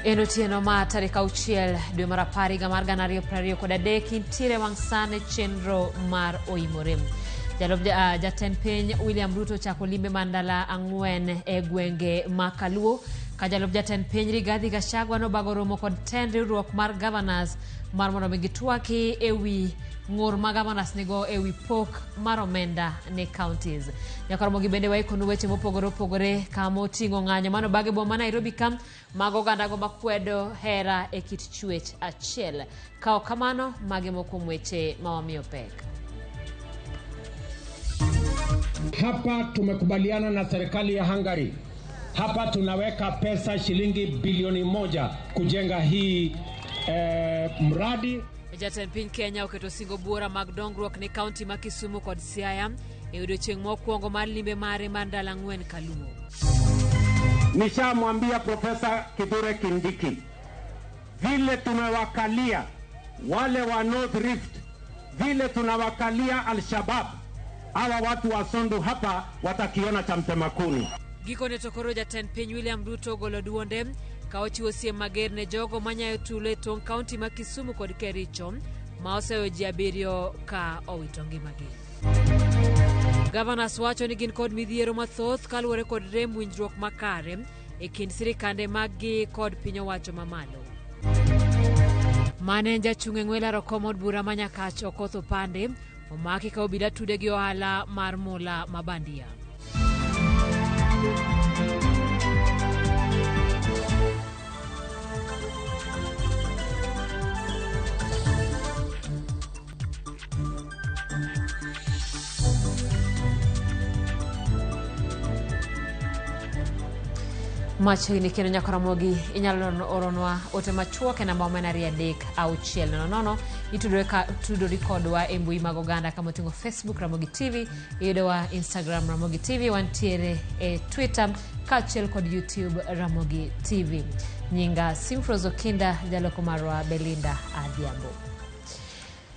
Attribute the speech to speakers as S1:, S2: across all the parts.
S1: En otieno ma tarik 6 dwe mar 10 higa mar 2023 intiere wang' sane chenro mar Oimore. Jalup jatend piny William Ruto ochako limbe mar ndalo 4 e gwenge ma Kaluo ka jalup jatend piny Rigathi Gachagua nobago romo kod tend riwruok mar governors mar mondo mi gitwaki ewi ng'ur ma governors nigo ewi pok mar omenda ne counties. Nyaka romo gi bende waikonu weche mopogore opogore kama oting'o ng'anyo mano bage boma ma Nairobi ka mago ogandago makwedo hera e kit chwech achiel. Ka ok kamano, mage moko kuom weche ma wamiyo pek.
S2: Hapa tumekubaliana na serikali ya Hungary. Hapa tunaweka pesa shilingi bilioni 1 kujenga hii mradi.
S1: Jatend piny Kenya oketo singo buora mag dongruok ne kaunti ma Kisumu kod Siaya e odiochieng' mokwongo mar limbe mare mar ndalo 4 Kaluo.
S2: Nishamwambia Profesa Kithure Kindiki vile tumewakalia wale wa North Rift, vile tunawakalia Al-Shabaab, hawa watu wa Sondu hapa watakiona cha mtema kuni.
S1: Gikone to koro jatend piny William Ruto ogolo duonde ka ochiwo siem mager ne jogo manyayo tulo e tong' kaunti ma Kisumu kod Kericho ma oseweyo ji 7 ka owito ngimagi. Governors wacho ni gin kod midhiero mathoth kaluwore kod rem winjruok makare e kind sirikande mag-gi kod piny owacho mamalo. Mane en jachung' e ng'we laro kom od bura ma Nyakach Okoth Opande omaki ka obila tude gi ohala mar mula ma bandia. Machiegni kendo nyaka Ramogi inyalo oronwa ote machuok e namba ma en 23600. Itudori kodwa e mbui mag oganda kama oting'o Facebook Ramogi TV, iyudowa Instagram Ramogi TV, wantiere e Twitter kaachiel kod YouTube Ramogi TV. Nyinga Simfros Okinda, jaloko marwa Belinda Adhiambo.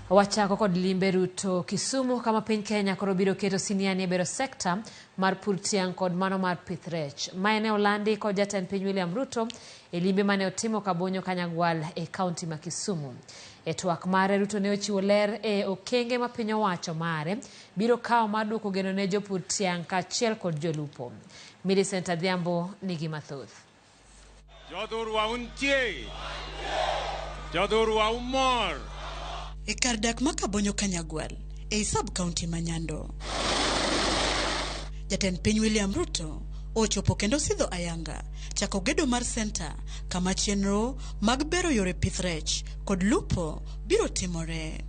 S1: Wachako kod limbe Ruto Kisumu kama piny Kenya koro biro keto siniani e bero sekta mar pur tiang' kod mano mar pith rech. Mae ne olandi kod jatend piny William Ruto e limbe mane otimo Kabonyo Kanyagwal e kaunti ma Kisumu. E twak mare, Ruto ne ochiwo ler e okenge ma piny owacho mare biro kawo mar duoko geno ne jopur tiang' kaachiel kod jolupo. Millicent Adhiambo nigi mathoth.
S3: Jothurwa untie, jothurwa umor.
S4: E kar dak ma Kabonyo Kanyagwal ei sub county ma Nyando, jatend piny William Ruto ochopo kendo sidho ayanga chako gedo mar senta kama chenro mag bero yore pith rech kod lupo biro timore.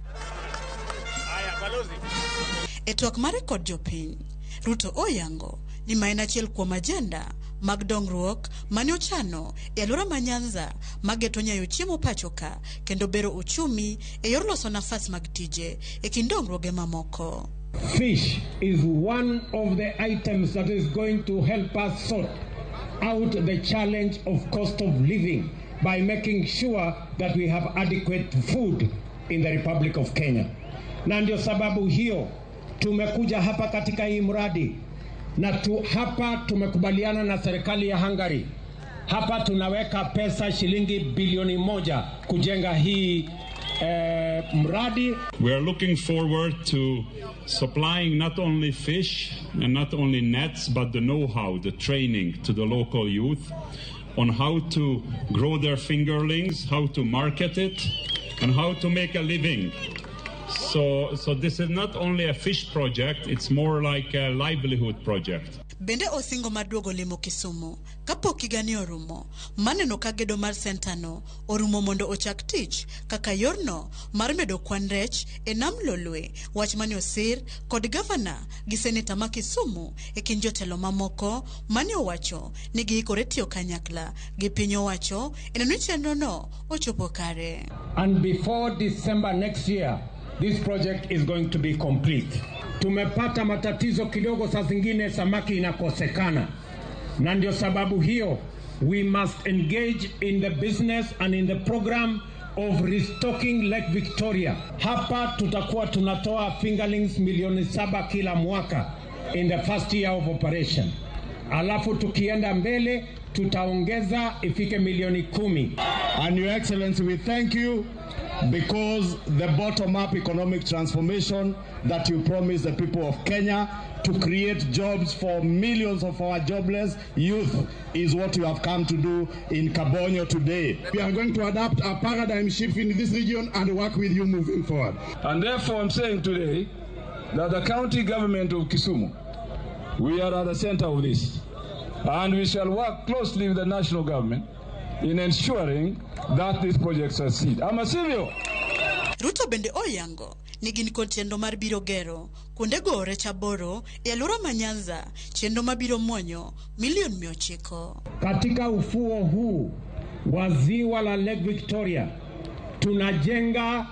S4: E twak mare kod jopiny, Ruto oyango ni ma en achiel kuom ajenda mag dongruok mane ochano e alwora ma Nyanza mageto nyayo chiemo pacho ka kendo bero uchumi e yor loso nafas mag tije e kind dongruoge mamoko.
S2: Fish is one of the items that is going to help us sort out the challenge of cost of living by making sure that we have adequate food in the Republic of Kenya. Na ndio sababu hiyo tumekuja hapa katika hii mradi na hapa tumekubaliana na serikali ya Hungary. Hapa tunaweka pesa shilingi bilioni 1 kujenga hii mradi.
S3: We are looking forward to supplying not only fish and not only nets, but the know-how, the training to the local youth on how to grow their fingerlings, how to market it, and how to make a living. So this is not only a fish project, it's more like a livelihood project.
S4: Bende osingo mar duogo limo Kisumu kapok higani orumo, maneno ka gedo mar sentano orumo mondo ochak tich kaka yorno mar medo kwan rech e nam Lolwe, wach mane osir kod gavana gi seneta ma Kisumu e kind jotelo mamoko mane owacho ni giikore tiyo kanyakla gi piny owacho e neno ni chenrono ochopo kare.
S2: And before December next year, this project is going to be complete. Tumepata matatizo kidogo, saa zingine samaki inakosekana, na ndio sababu hiyo we must engage in the business and in the program of restocking Lake Victoria. Hapa tutakuwa tunatoa fingerlings milioni 7 kila mwaka in the first year of operation. Alafu tukienda mbele Tutaongeza ifike milioni 10.
S5: And Your Excellency, we thank you because the bottom-up economic transformation that you promised the people of Kenya to create jobs for millions of our jobless youth is what you have come to do in Kabonyo today.
S6: We are going to adapt a paradigm shift in this region and work with you moving forward.
S7: And therefore I'm saying today that the county government of Kisumu, we are at the center of this. And we shall work closely with the national government in ensuring that this project succeeds. Ama sivyo?
S4: Ruto bende oyango ni gin kod chenro mar biro gero kuonde goyo rech 8 e alwora ma Nyanza, chenro mabiro muonyo milion 900.
S2: Katika ufuo huu wa ziwa la Lake Victoria tunajenga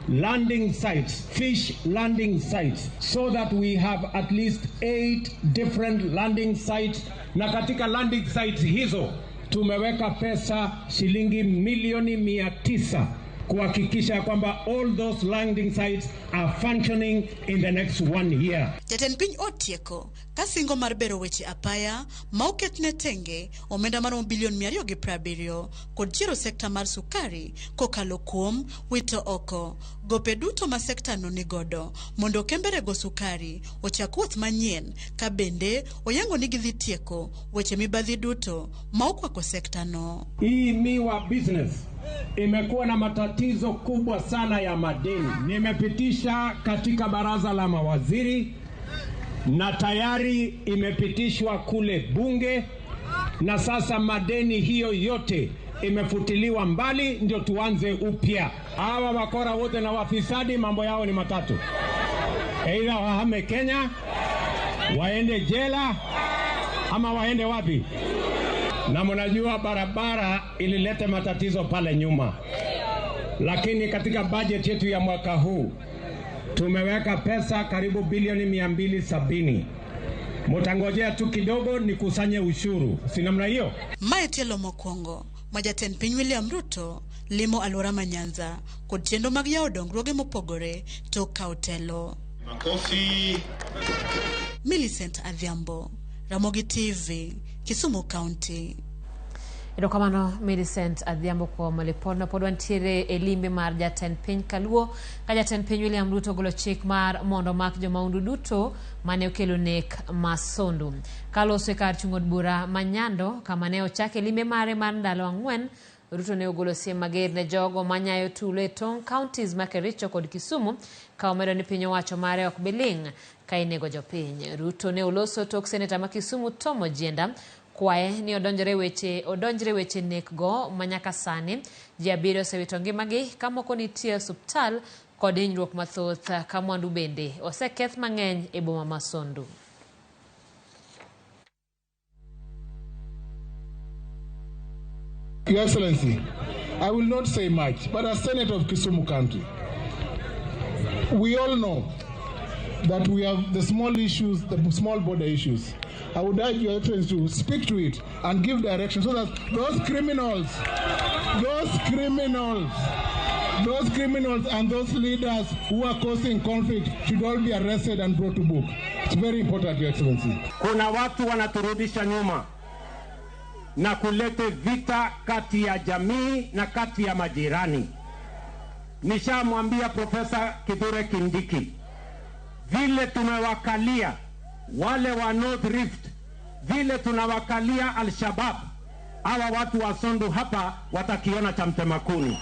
S2: landing sites, fish landing sites, so that we have at least 8 different landing sites. Na katika landing sites hizo tumeweka pesa shilingi milioni 900 kuhakikisha kwamba all those landing sites are functioning in the next 1 year.
S4: Jatend piny otieko ka singo mar bero weche apaya ma oketne tenge omenda maromo bilion 270 kod chiero sekta mar sukari kokalo kuom wito oko gope duto ma sekta no nigodo mondo kemberego sukari ochak wuoth manyien, ka bende oyango ni gidhi tieko weche mibadhi duto ma okwako sekta no.
S2: Hii miwa business imekuwa na matatizo kubwa sana ya madeni. Nimepitisha katika baraza la mawaziri na tayari imepitishwa kule bunge, na sasa madeni hiyo yote imefutiliwa mbali, ndio tuanze upya. Hawa wakora wote na wafisadi mambo yao ni matatu: aidha wahame Kenya, waende jela, ama waende wapi? Na mnajua barabara ilileta matatizo pale nyuma, lakini katika budget yetu ya mwaka huu tumeweka pesa karibu bilioni 270. Mutangojea tu kidogo nikusanye ushuru, si namna hiyo?
S4: Mae tielo mokwongo ma jatend piny William Ruto limo alwora ma Nyanza kod chenro mag yawo dongruoge mopogore tok kawo telo.
S8: Makofi.
S4: Millicent Adhiambo, Ramogi TV, Kisumu County.
S1: Erokamano Millicent Adhiambo kuom lipodno. Pod wantiere e limbe mar jatend piny Kaluo ka jatend piny William Ruto ogolo chik mar mondo mak jomahundu duto mane okelo nek ma Sondu. Kaloso e kar chung' od bura ma Nyando kama ne ochake limbe mare mar ndalo 4, Ruto ne ogolo siem mager ne jogo manyayo tulo e tong' counties ma Kericho kod Kisumu ka omedo ni piny owacho mare ok bi ling' ka inego jopiny. Ruto ne oloso tok seneta ma Kisumu Tom Ojienda kwaye ni odonjre weche nek go manyaka sani ji 7 osewito ngimagi ka moko nitie e osuptal kod hinyruok mathoth ka mwandu bende oseketh mang'eny e boma ma Sondu.
S6: Your Excellency, I will not say much, but as Senator of Kisumu County, we all know that we have the small issues, the small border issues. I would urge Your Excellency to speak to it and give direction so that those criminals and those leaders who are causing conflict should all be arrested and brought to book. It's very important, Your Excellency.
S2: Kuna watu wanaturudisha nyuma na kulete vita kati ya jamii na kati ya majirani. Nishamwambia Profesa Kithure Kindiki vile tunawakalia wale wa North Rift, vile tunawakalia Al-Shabaab, hawa watu wa Sondu hapa watakiona cha mtemakuni.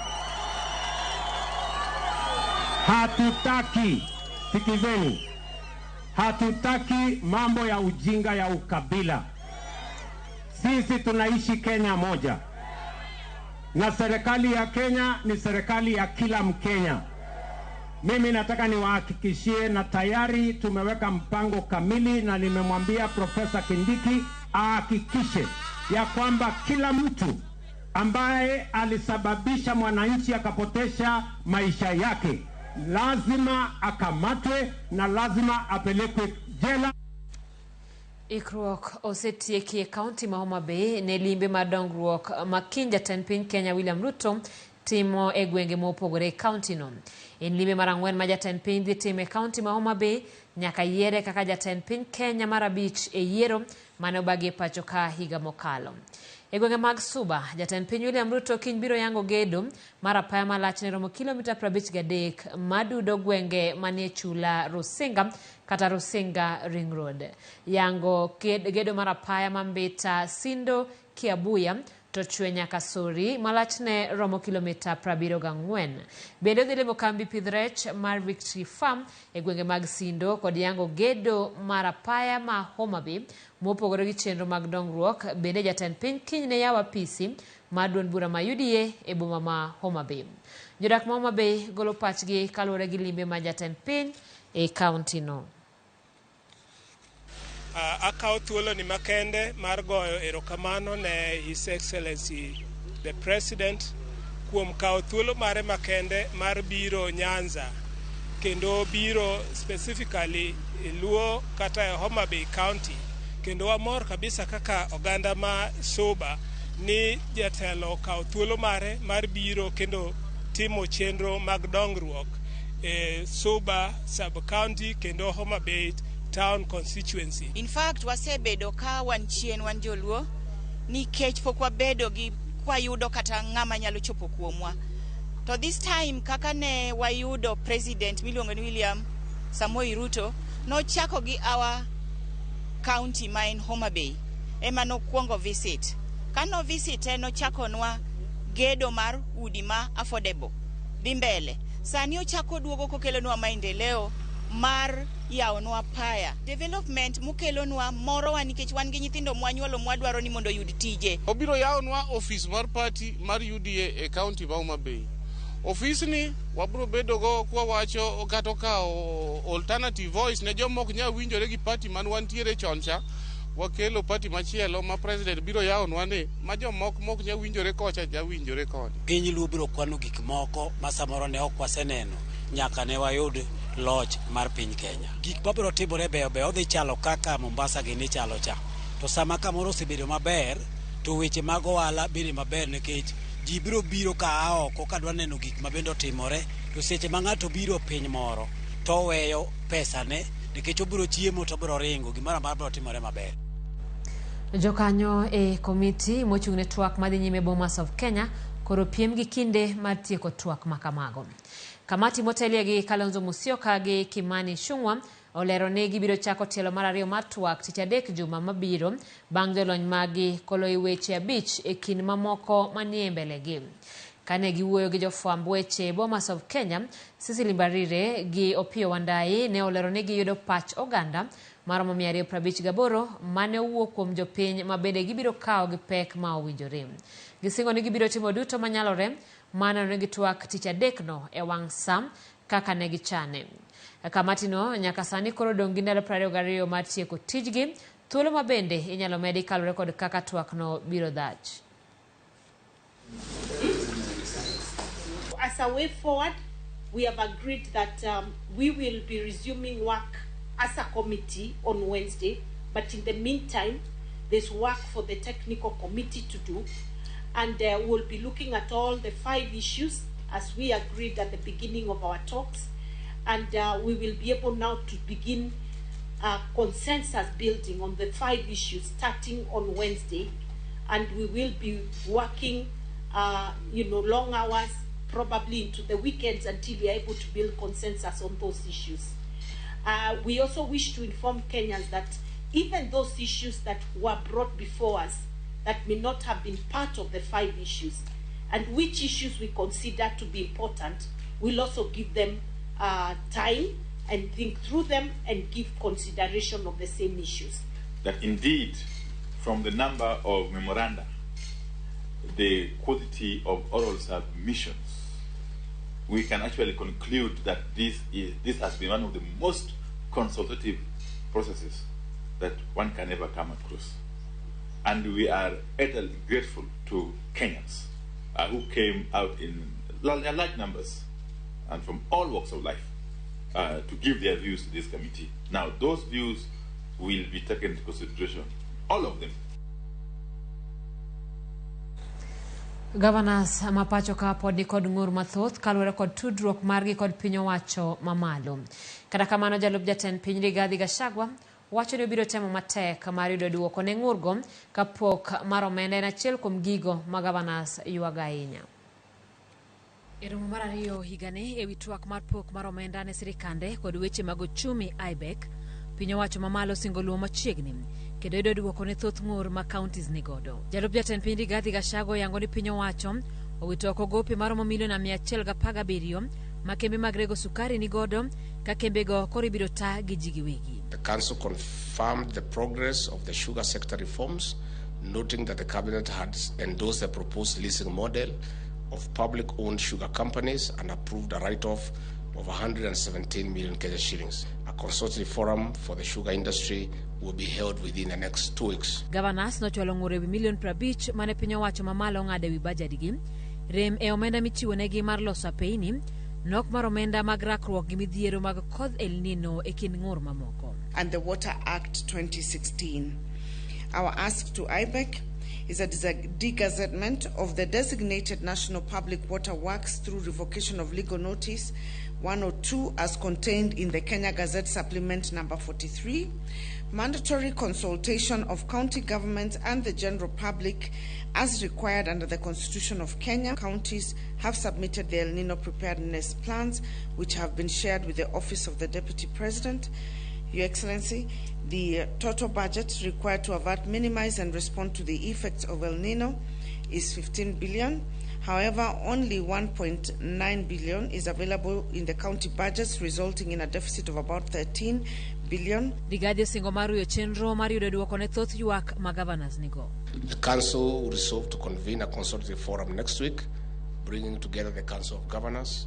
S2: Hatutaki, sikizeni, hatutaki mambo ya ujinga ya ukabila. Sisi tunaishi Kenya moja, na serikali ya Kenya ni serikali ya kila Mkenya. Mimi nataka niwahakikishie, na tayari tumeweka mpango kamili, na nimemwambia Profesa Kindiki ahakikishe ya kwamba kila mtu ambaye alisababisha mwananchi akapotesha maisha yake lazima akamatwe na lazima apelekwe jela.
S1: Ikruok osetieki e kaunti ma Homa Bay ne limbe mar dongruok ma kiny jatend piny Kenya William Ruto timo e gwenge mopogore e kaunti no. En limbe mar 4 ma jatend piny dhi timo e kaunti ma Homa Bay nyaka yiere kaka jatend piny Kenya mar 5 e yiero mane obagi e pacho ka higa mokalo. E gwenge mag Suba, jatend piny William Ruto kiny biro yango gedo mar apaya malachne romo kilomita 53 madudo gwenge manie chula Rusinga kata Rusinga Ring Road. Yango gedo mar apaya ma Mbita Sindo Kiabuya to chwe nyaka Sori malachne romo kilomita 74. Bende odhi limo kambi pidh rech mar Victory Farm e gwenge mag Sindo kod yango gedo mar apaya ma Homa Bay mopogore gi chenro mag dongruok. Bende jatend piny kiny ne yaw apisi mar duond bura ma UDA e boma ma Homa Bay. Jodak ma Homa Bay golo pachgi kaluwore gi limbe ma jatend piny e kaunti no.
S8: Akawo thuolo ni makende mar goyo erokamano ne His Excellency the President kuom kawo thuolo mare makende mar biro Nyanza kendo biro specifically e Luo kata e Homa Bay County, kendo wamor kabisa kaka oganda ma Suba ni jatelo okawo thuolo mare mar biro kendo timo chenro mag dongruok e Suba sub county kendo Homa Bay town constituency.
S9: In fact, wasebedo ka wan chien, wan joluo, nikech pok wabedo gi kwayudo kata ng'ama nyalo chopo kuomwa. To this time kaka ne wayudo president miluongo ni William Samoei Ruto, nochako gi our county ma en Homa Bay ema nokwongo visit. Kano visit nochakonwa gedo mar udi ma affordable dhi mbele. Sani ochako duogo kokelonwa maendeleo mar yawonwa paya. Development mokelonwa morowa nikech wan gi nyithindo mwanyuolo mwadwaro ni mondo oyud tije.
S10: Obiro yawonwa ofis mar party mar UDA e county ma Homa Bay. Ofisni wabiro bedo go kwawacho kata okawo alternative voice ne joma ok nyal winjore gi party man wantiere chon cha. Wakelo party machielo ma president biro yawonwa ni ma jomoko mok nyal winjore kocha nya winjore koni.
S11: Piny Luo biro kwano gik moko ma samoro ne ok waseneno nyaka ne wayud loch mar piny Kenya. Gik mabiro timore beyo beyo odhi chalo kaka Mombasa gini chalo cha. To sama kamoro osebedo maber, to weche mag ohala bende maber nikech ji biro biro ka a oko ka dwa neno gik mabende otimore. To seche ma ng'ato biro piny moro to oweyo pesane nikech obiro chiemo to obiro ringo, gimoro amora biro timore maber.
S1: Jokanyo e komiti mochung' ne twak madhi nyime Bomas of Kenya koro piem gi kinde mar tieko twak makamago. Kamati motelie gi Kalonzo Musyoka gi Kimani Ichung'wa olero ni gibiro chako tielo mar ariyo mar twak tich adek juma mabiro bang' jolony maggi kolo e weche 5 e kind mamoko manie mbelegi. Kane giwuoyo gi jofwamb weche Bomas of Kenya, Cecily Mbarire gi Opiyo Wandayi ne olero ni giyudo pach oganda maromo 258 mane owuok kuom jopiny ma bende gibiro kawo gi pek ma owinjore. Gisingo ni gibiro timo duto manyalore mar neno ni gitwak tich adekno e wang' sa kaka ne gichane. Kamatino nyaka sani koro odong' gi ndalo 22 mar tieko tijgi, thuolo ma bende inyalo medi kaluwore kod kaka twakno biro dhach.
S12: As a way forward, we have agreed that we will be resuming work as a committee on Wednesday, but in the meantime, there's work for the technical committee to do, and we'll be looking at all the five issues as we agreed at the beginning of our talks, and we will be able now to begin consensus building on the five issues starting on Wednesday, and we will be working long hours, probably into the weekends, until we are able to build consensus on those issues. We also wish to inform Kenyans that even those issues that were brought before us that may not have been part of the five issues, and which issues we consider to be important, we'll also give them time and think through them and give consideration of the same issues.
S13: That indeed, from the number of memoranda, the quality of oral submissions, we can actually conclude that this has been one of the most consultative processes that one can ever come across. And we are utterly grateful to Kenyans who came out in large numbers and from all walks of life to give their views to this committee. Now, those views will be taken into consideration, all of them.
S1: Governors ma pacho ka pod nikod ng'ur mathoth kaluwore kod tudruok margi kod piny owacho mamalo. Kata kamano, jalup jatend piny Rigathi Gachagua wacho ni obiro temo matek mar yudo duoko ne ng'urgo kapok mar omenda en achiel kuom gigo ma governors ywago ahinya. E romo mar ariyo higani ewi twak mar pok mar omenda ne sirikande kod weche mag ochumi IBEC, piny owacho mamalo osingo luwo machiegni kendo yudo duoko ne thoth ng'ur ma counties nigodo. Jalup jatend piny Rigathi Gachagua oyango ni piny owacho owito oko gope maromo milion 117 ma kembe mag rego sukari nigodo ka kembego koro ibiro ta gi ji giwegi.
S14: The Council confirmed the progress of the sugar sector reforms, noting that the Cabinet had endorsed the proposed leasing model of public-owned sugar companies and approved a write-off of 117 million Kenya shillings. A consultative forum for the sugar industry will be held within the next 2 weeks.
S1: Governors nochwalo ng'ur ewi milion 50 mane piny owacho mamalo ong'ado ewi bajadgi, rem e omenda michiwo negi mar loso apeyni, nok mar omenda mag rakruok gi midhiero mag kodh El Nino e kind ng'ur mamoko.
S15: And the Water Act 2016. Our ask to IBEC is a degazettement of the designated national public water works through revocation of legal notice 102 as contained in the Kenya Gazette Supplement number 43, mandatory consultation of county governments and the general public as required under the Constitution of Kenya. Counties have submitted their El Nino preparedness plans, which have been shared with the Office of the Deputy President. Your Excellency, the total budget required to avert, minimize, and respond to the effects of El Nino is 15 billion. However, only 1.9 billion is available in the county budgets, resulting in a deficit of about 13 billion.
S1: Rigathi osingo mar ruyo chenro mar yudo duoko ne thoth ywak ma governors nigo.
S14: The Council resolved to convene a consultative forum next week, bringing together the Council of Governors,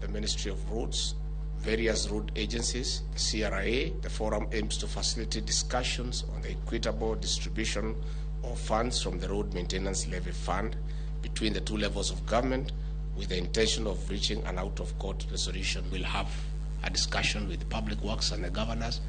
S14: the Ministry of Roads, various road agencies, the CRA. The forum aims to facilitate discussions on the equitable distribution of funds from the Road Maintenance Levy Fund between the two levels of government, with the intention of reaching an out-of-court resolution.
S16: We'll have a discussion with Public Works and the governors,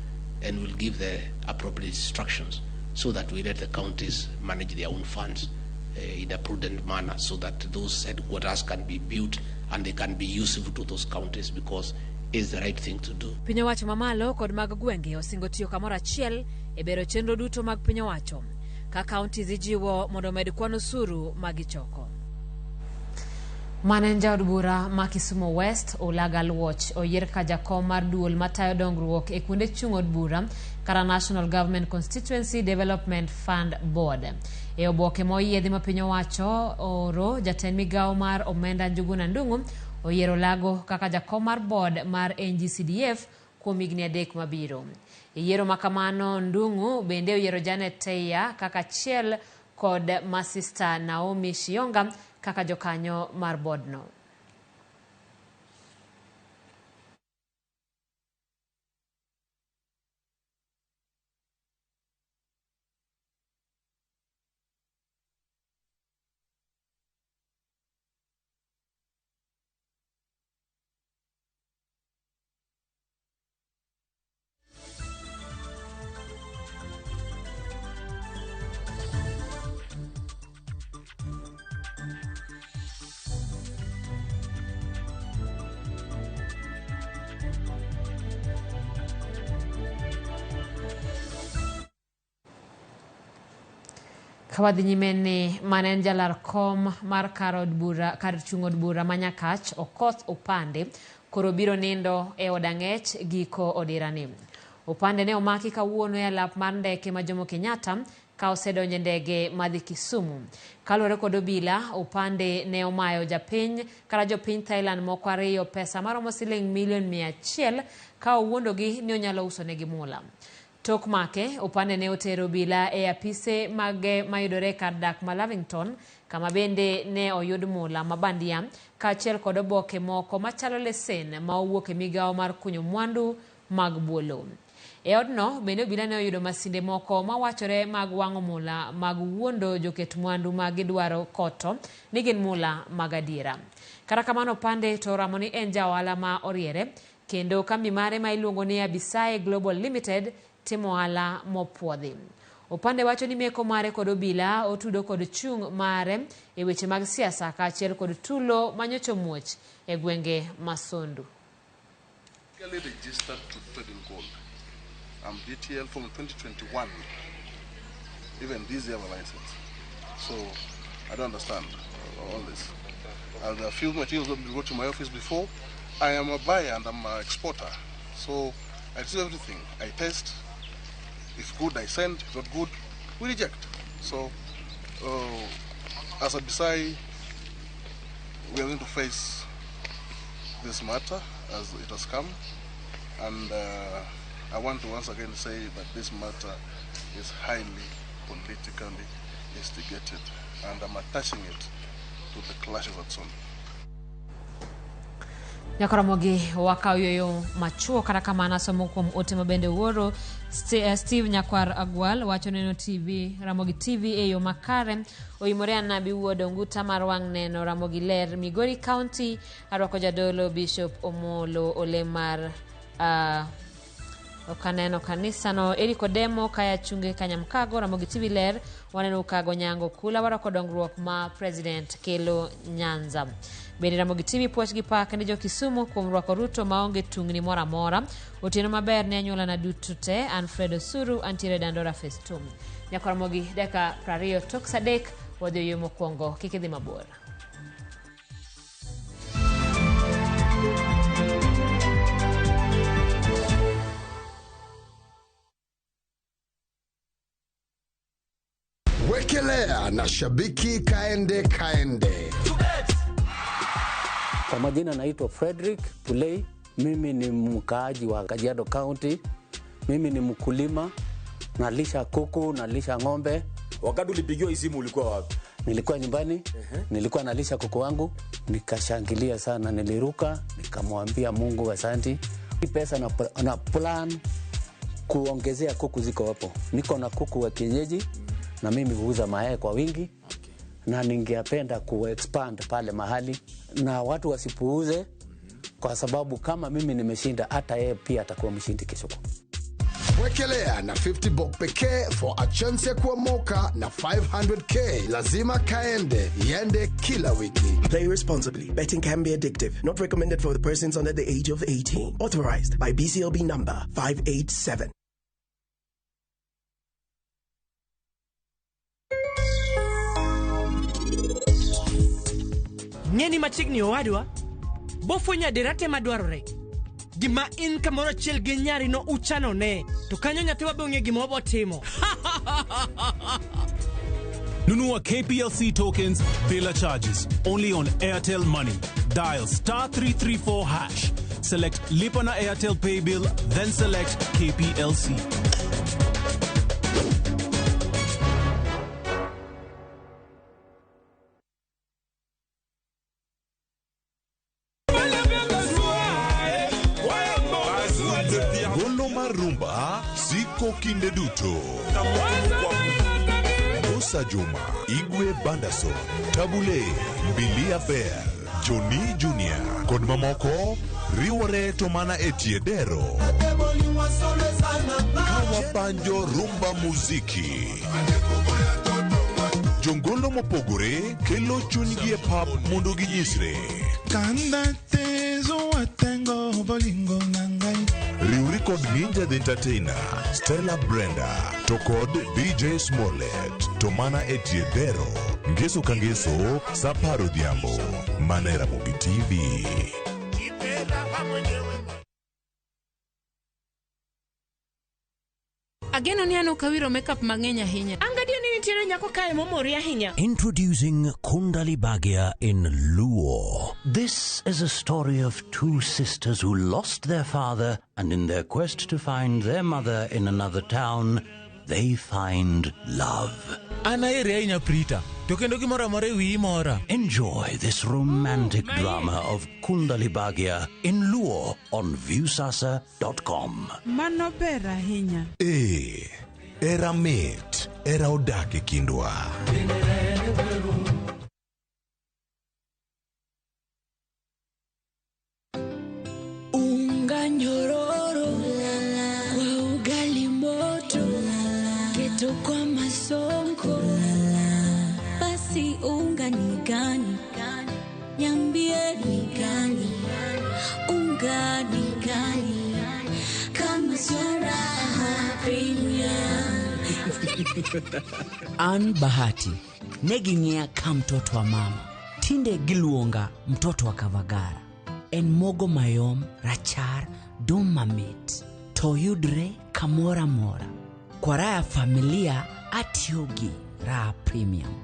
S16: and we'll give the appropriate instructions so that we let the counties manage their own funds in a prudent manner, so that those headquarters can be built and they can be useful to those counties, because it's the right thing to do.
S1: Piny owacho mamalo kod mag gwenge osingo tiyo kamoro achiel e bero chenro duto mag piny owacho, ka counties ijiwo mondo omed kwan osuru magichoko. Mane en jaod bura ma Kisumu West, Olaga Aluoch, oyier ka jakom mar duol matayo dongruok e kuonde chung' od bura kata National Government Constituency Development Fund Board. E oboke ma oyiedhi ma piny owacho oro, jatend migawo mar omenda Njuguna Ndung'u oyiero Olago kaka jakom mar board mar NGCDF kuom higni 3 mabiro. E yiero ma kamano, Ndung'u bende oyiero Janet Teya kaka achiel kod masista Naomi Shionga kaka jokanyo mar boardno. Kawadhi nyime ni mane en jalar kom mar kar od bura, kar chung' od bura ma Nyakach, Okoth Opande, koro biro nindo e od ang'ech giko odirani. Opande ne omaki kawuono e alap mar ndeke ma Jomo Kenyatta ka osedonjo e ndege madhi Kisumu. Kaluwore kod obila, Opande ne omayo japiny kata jopiny Thailand moko 2 pesa maromo siling milion 100 ka owuondogi ni onyalo usonegi mula. Tok make, Opande ne otero obila e apise mage mayudore kar dak ma Lavington, kama bende ne oyud mula ma bandia kaachiel kod oboke moko machalo lesen ma owuok e migawo mar kunyo mwandu mag buolo. E odno bende obila ne oyudo masinde moko mawachore mag wang'o mula mag wuondo joket mwandu ma gidwaro koto ni gin mula mag adiera. Kata kamano, Opande to oramo ni en ja ohala ma oriere kendo kambi mare ma iluongo ni Abisai Global Limited timo ohala mopuodhi. Opande wacho ni meko mare kod obila otudo kod chung' mare e weche mag siasa kaachiel kod tulo manyocha omuoch e gwenge ma Sondu.
S17: Legally registered to trade in gold. I'm DTL from 2021. Even this year I have a license. So I don't understand all this. And a few materials that go to my office before. I am a buyer and I'm an exporter. So I do everything. I test. If good, I send. If not good, we reject. So as a Abisai, we are going to face this matter as it has come. And I want to once again say that this matter is highly politically instigated, and I'm attaching it to the clashes at Sondu.
S1: Nyakoromogi wakaw yueyo machuok kata kamano asomo kuom ote mabende wuoro Steve Nyakwar Agwal wacho neno TV Ramogi TV e yo makare oimore Anabi wuod Onguta mar wang' neno Ramogi ler Migori County arwako jadolo Bishop Omolo ole mar okaneno kanisa no Eric Odemo kaya chunge Kanyamkago Ramogi TV ler waneno Ukago Nyango Kula warwako dongruok ma President kelo Nyanza. Bende Ramogi TV puoch gi pak ne jo Kisumu kuom rwako Ruto maonge tungni moro amora. Otieno maber ne anyuola na duto te, Alfred Osuru antiere Dandora Phase 2. Nyaka Ramogi dakika 20 tok saa 3 wadhi yo mokwongo kik idhi mabor.
S18: Wekelea na shabiki kaende kaende.
S19: Kwa majina naitwa Frederick Pulei, mimi ni mkaaji wa Kajiado County, mimi ni mkulima, nalisha kuku, nalisha ng'ombe.
S20: Wakati ulipigiwa simu ulikuwa wapi?
S19: Nilikuwa nyumbani, nilikuwa nalisha kuku wangu, nikashangilia sana, niliruka, nikamwambia Mungu asanti. Hii pesa na plan kuongezea kuku ziko hapo. Niko na kuku wa kienyeji na mimi huuza mayai kwa wingi. Na ningependa ku-expand pale mahali na watu wasipuuze, kwa sababu kama mimi nimeshinda hata yeye pia atakuwa mshindi kesho.
S18: Wekelea na 50 bob pekee for a chance ya kuomoka na 500k. Lazima kaende, iende kila wiki.
S21: Play responsibly. Betting can be addictive. Not recommended for the persons under the age of 18. Authorized by BCLB number 587.
S22: Ng'eni machiegni owadwa, bofwenyo adiera te madwarore. Gima in kamoro achiel gi nyari no uchano ne, to kanyo nyathiwa be ong'e gima obotimo.
S23: Nunua KPLC tokens bila charges, only on Airtel Money. Dial *334#, select Lipa na Airtel Pay Bill, then select KPLC.
S24: Rumba siko kinde duto. Musa Juma, Igwe Bandason, Tabule, Bilia Fair, Johnny Junior, kod mamoko riwore to mana e tie dero. Kawapanjo rumba muziki. Jongolo mopogore kelo chunygi e pap mondo ginyisre. Riwri kod Ninja the Entertainer, Stella Brenda, to kod DJ Smollett, to mana e tie dero. Ngeso ka ngeso, sa apar odhiambo, mana e Ramogi TV.
S25: Ageno ni an ok awiro makeup mang'eny ahinya.
S22: Angadio ni nitiere nyako kae momori ahinya.
S26: Introducing Kundali Bhagya in Luo. This is a story of two sisters who lost their father, and in their quest to find their mother in another town, they find love.
S27: An aheri ahinya Prita, to kendo gimoro amora e wiyi mora.
S26: Enjoy this romantic drama of Kundali Bhagya in Luo on Viusasa.com.
S28: Mano ber ahinya.
S24: Ee, era mit, era odak e kindwa.
S29: Unga nyororo kwa ugali moto, keto kwa masonko. Basi unga ni gani? Niambie ni gani? Unga ni gani? Kama sio raha.
S2: An Bahati ne ging'iya ka mtoto wa mama, tinde giluonga mtoto wa Kavagara. En mogo mayom, rachar, dum mamit, to yudre kamoro amora. Kwa raha ya familia atiyo gi Raha Premium.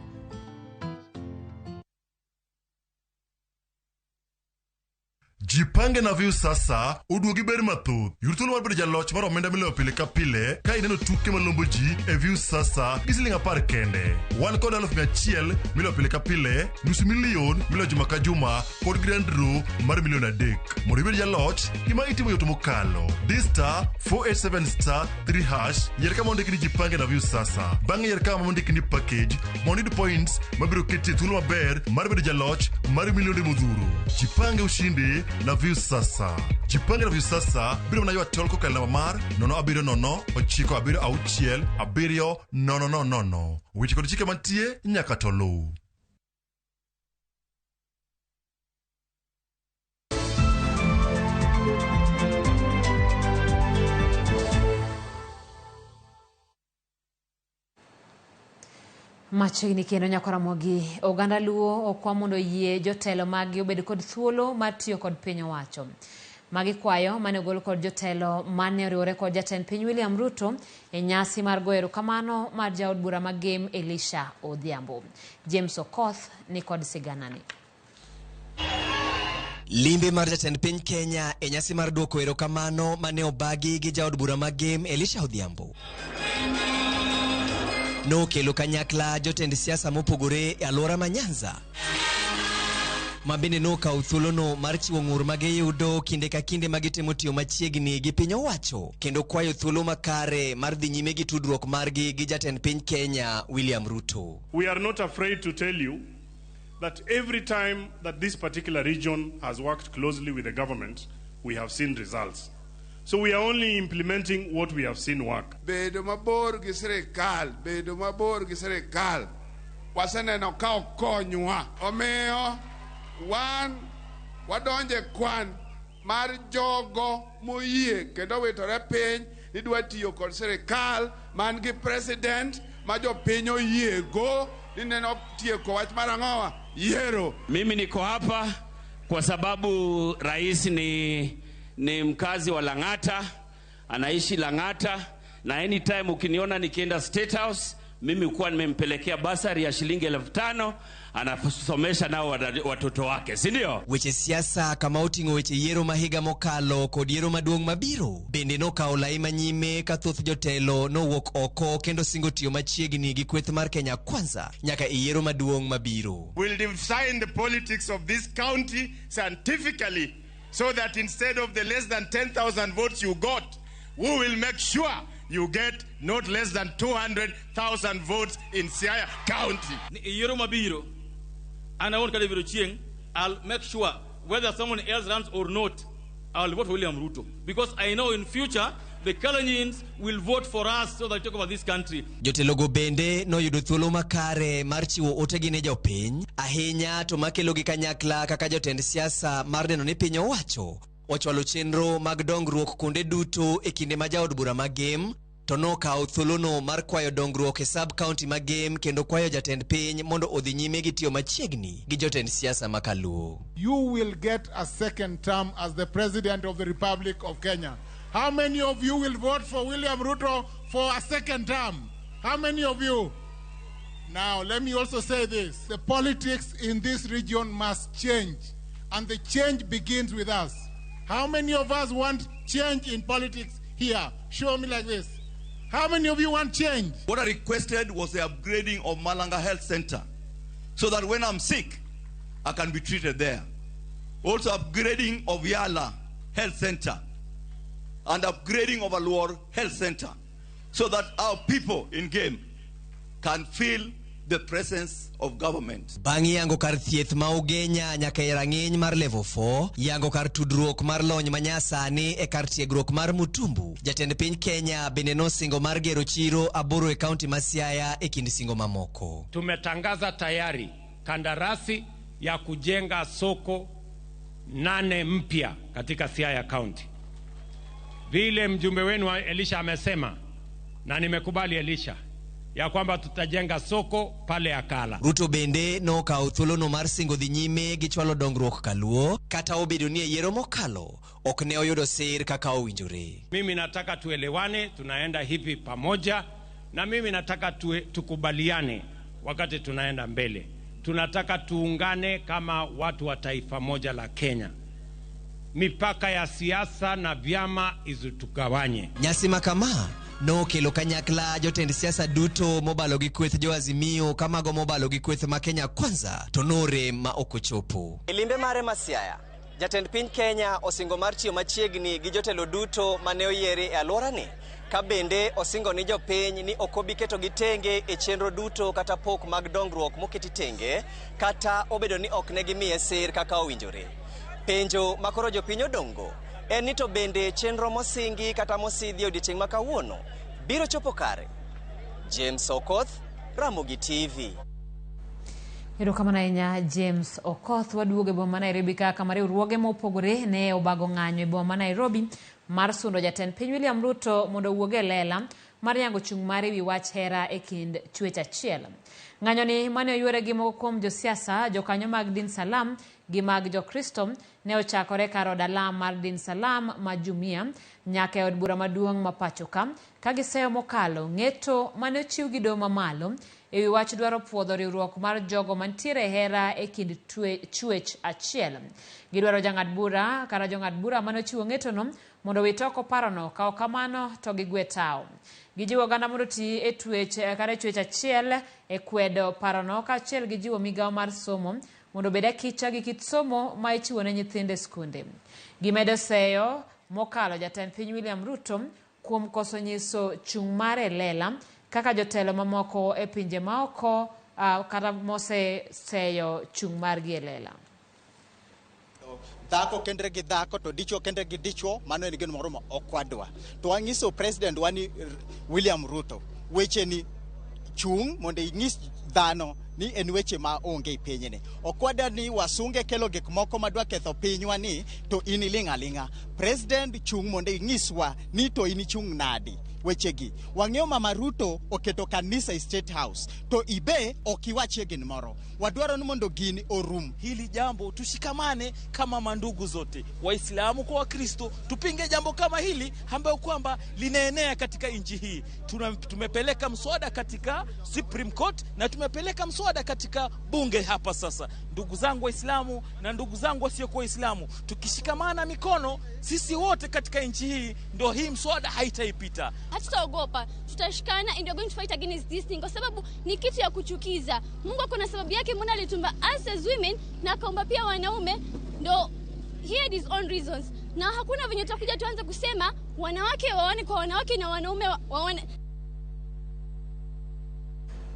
S24: Jipange na Viusasa oduogi ber mathoth. Yud thuolo mar bedo jaloch mar omenda miloyo pile ka pile ka ineno tuke malombo ji e Viusasa gi siling 10 kende. Wan kod 100,000 miloyo pile ka pile, 500,000 miloyo juma ka juma kod grand draw mar 3 million. Mondo ibed jaloch, gima itimo yot mokalo. Di *487*3#, yier kama ondiki ni Jipange na Viusasa. Bang'e yier kama ondiki ni package mondo iyud points mabiro keti e thuolo maber mar bedo jaloch mar milionde modhuro. Jipange ushindi na Viusasa. Jipange na Viusasa biro mana ywa tol kokalo namba mar 070 976 7000. Weche kod chike mantie nyaka to luw.
S1: Machiegni kendo nyakora-mogi, oganda Luo okwa mondo oyie jotelo maggi obed kod thuolo mar tiyo kod piny owacho. Magi kwayo mane ogol kod jotelo mane oriwore kod jatend piny William Ruto e nyasi mar goyo erokamano mar jaod bura ma Gem Elisha Odhiambo. James Okoth ni kod siganani.
S3: Limbe mar jatend piny Kenya e nyasi mar duoko erokamano mane obagi gi jaod bura ma Gem Elisha Odhiambo nokelo kanyakla jotend siasa mopogore e alwora ma Nyanza, ma bende nokawo thuolono mar chiwo ng'ur ma giyudo kinde ka kinde ma gitemo tiyo machiegni gi piny owacho kendo kwayo thuolo makare mar dhi nyime gi tudruok margi gi jatend piny Kenya William Ruto.
S4: We are not afraid to tell you that every time that this particular region has worked closely with the government, we have seen results. So we are only implementing what we have seen work.
S5: Bedo mabor gi sirikal, bedo mabor gi sirikal, waseneno ka ok konywa. Omiyo wan wadonje kwan mar jogo moyie kendo witore piny ni dwa tiyo kod sirikal man gi president ma jopiny oyiego ni neno tieko wach mar ang'owa yiero.
S6: Mimi niko hapa kwa sababu rais ni mkazi wa Lang'ata, anaishi Lang'ata, na anytime ukiniona nikienda State House, mimi kuwa nimempelekea basari ya shilingi 5,000, anasomesha nao watoto wake, si ndio?
S3: Weche siasa kama oting'o weche yiero ma higa mokalo kod yiero maduong' mabiro bende nokawo lai manyime ka thoth jotelo nowuok oko kendo singo tiyo machiegni gi kweth mar Kenya Kwanza nyaka e yiero maduong' mabiro.
S7: Will define the politics of this county scientifically so that instead of the less than 10,000 votes you got, we will make sure you get not less than 200,000 votes in Siaya County.
S8: Ni yiero mabiro, an awuon ka David Ochieng, I'll make sure whether someone else runs or not, I'll vote for William Ruto. Because I know in future, the Kalenjins will vote for us so that they take over this country.
S3: Jotelogo bende noyudo thuolo makare mar chiwo otegi ne jopiny, ahinya to makelogi kanyakla kaka jotend siasa mar neno ni piny owacho ochwalo chenro mag dongruok kuonde duto e kinde ma jaod bura ma Gem to nokawo thuolono mar kwayo dongruok e sub county ma Gem kendo kwayo jatend piny mondo odhi nyime gi tiyo machiegni gi jotend siasa ma Kaluo.
S5: You will get a second term as the President of the Republic of Kenya. How many of you will vote for William Ruto for a second term? How many of you? Now, let me also say this. The politics in this region must change, and the change begins with us. How many of us want change in politics here? Show me like this. How many of you want change?
S9: What I requested was the upgrading of Malanga Health Center so that when I'm sick, I can be treated there. Also upgrading of Yala Health Center and upgrading of Aluor Health Center so that our people in Gem can feel the presence of government.
S3: Bang' yango kar thieth ma Ugenya nyaka e rang'iny mar level 4, yango kar tudruok mar lony manyasani e kar tiegruok mar Mutumbu, jatend piny Kenya bende nosingo mar gero chiro 8 e kaunti ma Siaya e kind singo mamoko.
S10: Tumetangaza tayari kandarasi ya kujenga soko 8 mpya katika Siaya County. Vile mjumbe wenu Elisha amesema, na nimekubali Elisha, ya kwamba tutajenga soko pale Akala.
S3: Ruto bende nokawo thuolono mar singo dhi nyime gi chwalo dongruok kaluo kata obedo ni e yiero mokalo ok ne oyudo sir kaka owinjore.
S10: Mimi nataka tuelewane, tunaenda hivi pamoja, na mimi nataka tukubaliane wakati tunaenda mbele. Tunataka tuungane kama watu wa taifa moja la Kenya. Mipaka ya siasa na vyama isitugawanye.
S3: Nyasi makama nokelo kanyakla jotend siasa duto mobalo gi kweth jo Azimio kamago mobalo gi kweth ma Kenya Kwanza to norem ma ok ochopo. E limbe mare ma Siaya, jatend piny Kenya osingo mar tiyo machiegni gi jotelo duto mane oyieri e alworani, ka bende osingo ni jopiny ni ok obi ketogi tenge e chenro duto kata pok mag dongruok moketi tenge, kata obedo ni ok ne gimiye sir kaka owinjore. Penjo makoro jopiny odongo en ni to bende chenro mosingi kata mosidhi e odiechieng' ma kawuono biro chopo kare? James Okoth, Ramogi TV.
S1: Erokamano ahinya James Okoth. Waduogo e boma ma Nairobi ka kama riwruoge mopogore ne obago ng'anyo e boma ma Nairobi mar sundo jatend piny William Ruto mondo owuog e lela mar yango chung' mare ewi wach hera e kind chwech achiel. Ng'anyoni mane oyuore gi moko kuom josiasa, jokanyo mag din Salam gi mag Jokristo ne ochakore kar od alam mar din Salam ma Jumia nyaka e od bura maduong' ma pachoka ka giseyo mokalo ng'eto mane ochiw gi doho mamalo ewi wach dwaro puodho riwruok mar jogo mantiere e hera e kind chwech achiel. Gidwaro jang'ad bura kata jong'ad bura mane ochiwo ng'etono mondo owit oko parono, ka ok kamano to gigwe tawo. Gijiwo oganda mondo oti e twech kata e chwech achiel e kwedo parono kaachiel gi jiwo migawo mar somo mondo obed akicha gi kit somo ma ichiwo ne nyithindo e skunde. Gimedo seyo mokalo jatend piny William Ruto kuom koso nyiso chung' mare e lela kaka jotelo mamoko e pinje maoko kata moseseyo chung' margi e lela.
S11: Dhako kendre gi dhako to dichuo kendre gi dichuo, mano en gino moro ma ok wadwa. To wanyiso president wa ni William Ruto weche ni chung' mondo inyis dhano ni en weche ma onge e pinyni. Ok wadwa ni wasunge kelo gik moko madwa ketho pinywa ni to in iling' aling'a. President chung' mondo inyiswa ni to in ichung' nadi wechegi. Wang'eyo Mama Ruto oketo kanisa e State House to ibe ok iwachie gimoro. Wadwaro ni mondo gini orum.
S12: Hili jambo tushikamane kama mandugu zote, Waislamu kwa Wakristo, tupinge jambo kama hili ambayo kwamba linaenea katika nchi hii. Tumepeleka mswada katika Supreme Court na tumepeleka mswada katika bunge hapa sasa. Ndugu zangu Waislamu na ndugu zangu wasiokuwa Waislamu, tukishikamana mikono sisi wote katika nchi hii, ndio hii mswada haitaipita.
S13: Hatutaogopa, tutashikana and we are going to fight against this thing, kwa sababu ni kitu ya kuchukiza. Mungu ako na sababu yake, mbona alitumba us as women na akaumba pia wanaume, ndo he had his own reasons. Na hakuna venye tutakuja tuanze kusema wanawake waone kwa wanawake na wanaume waone.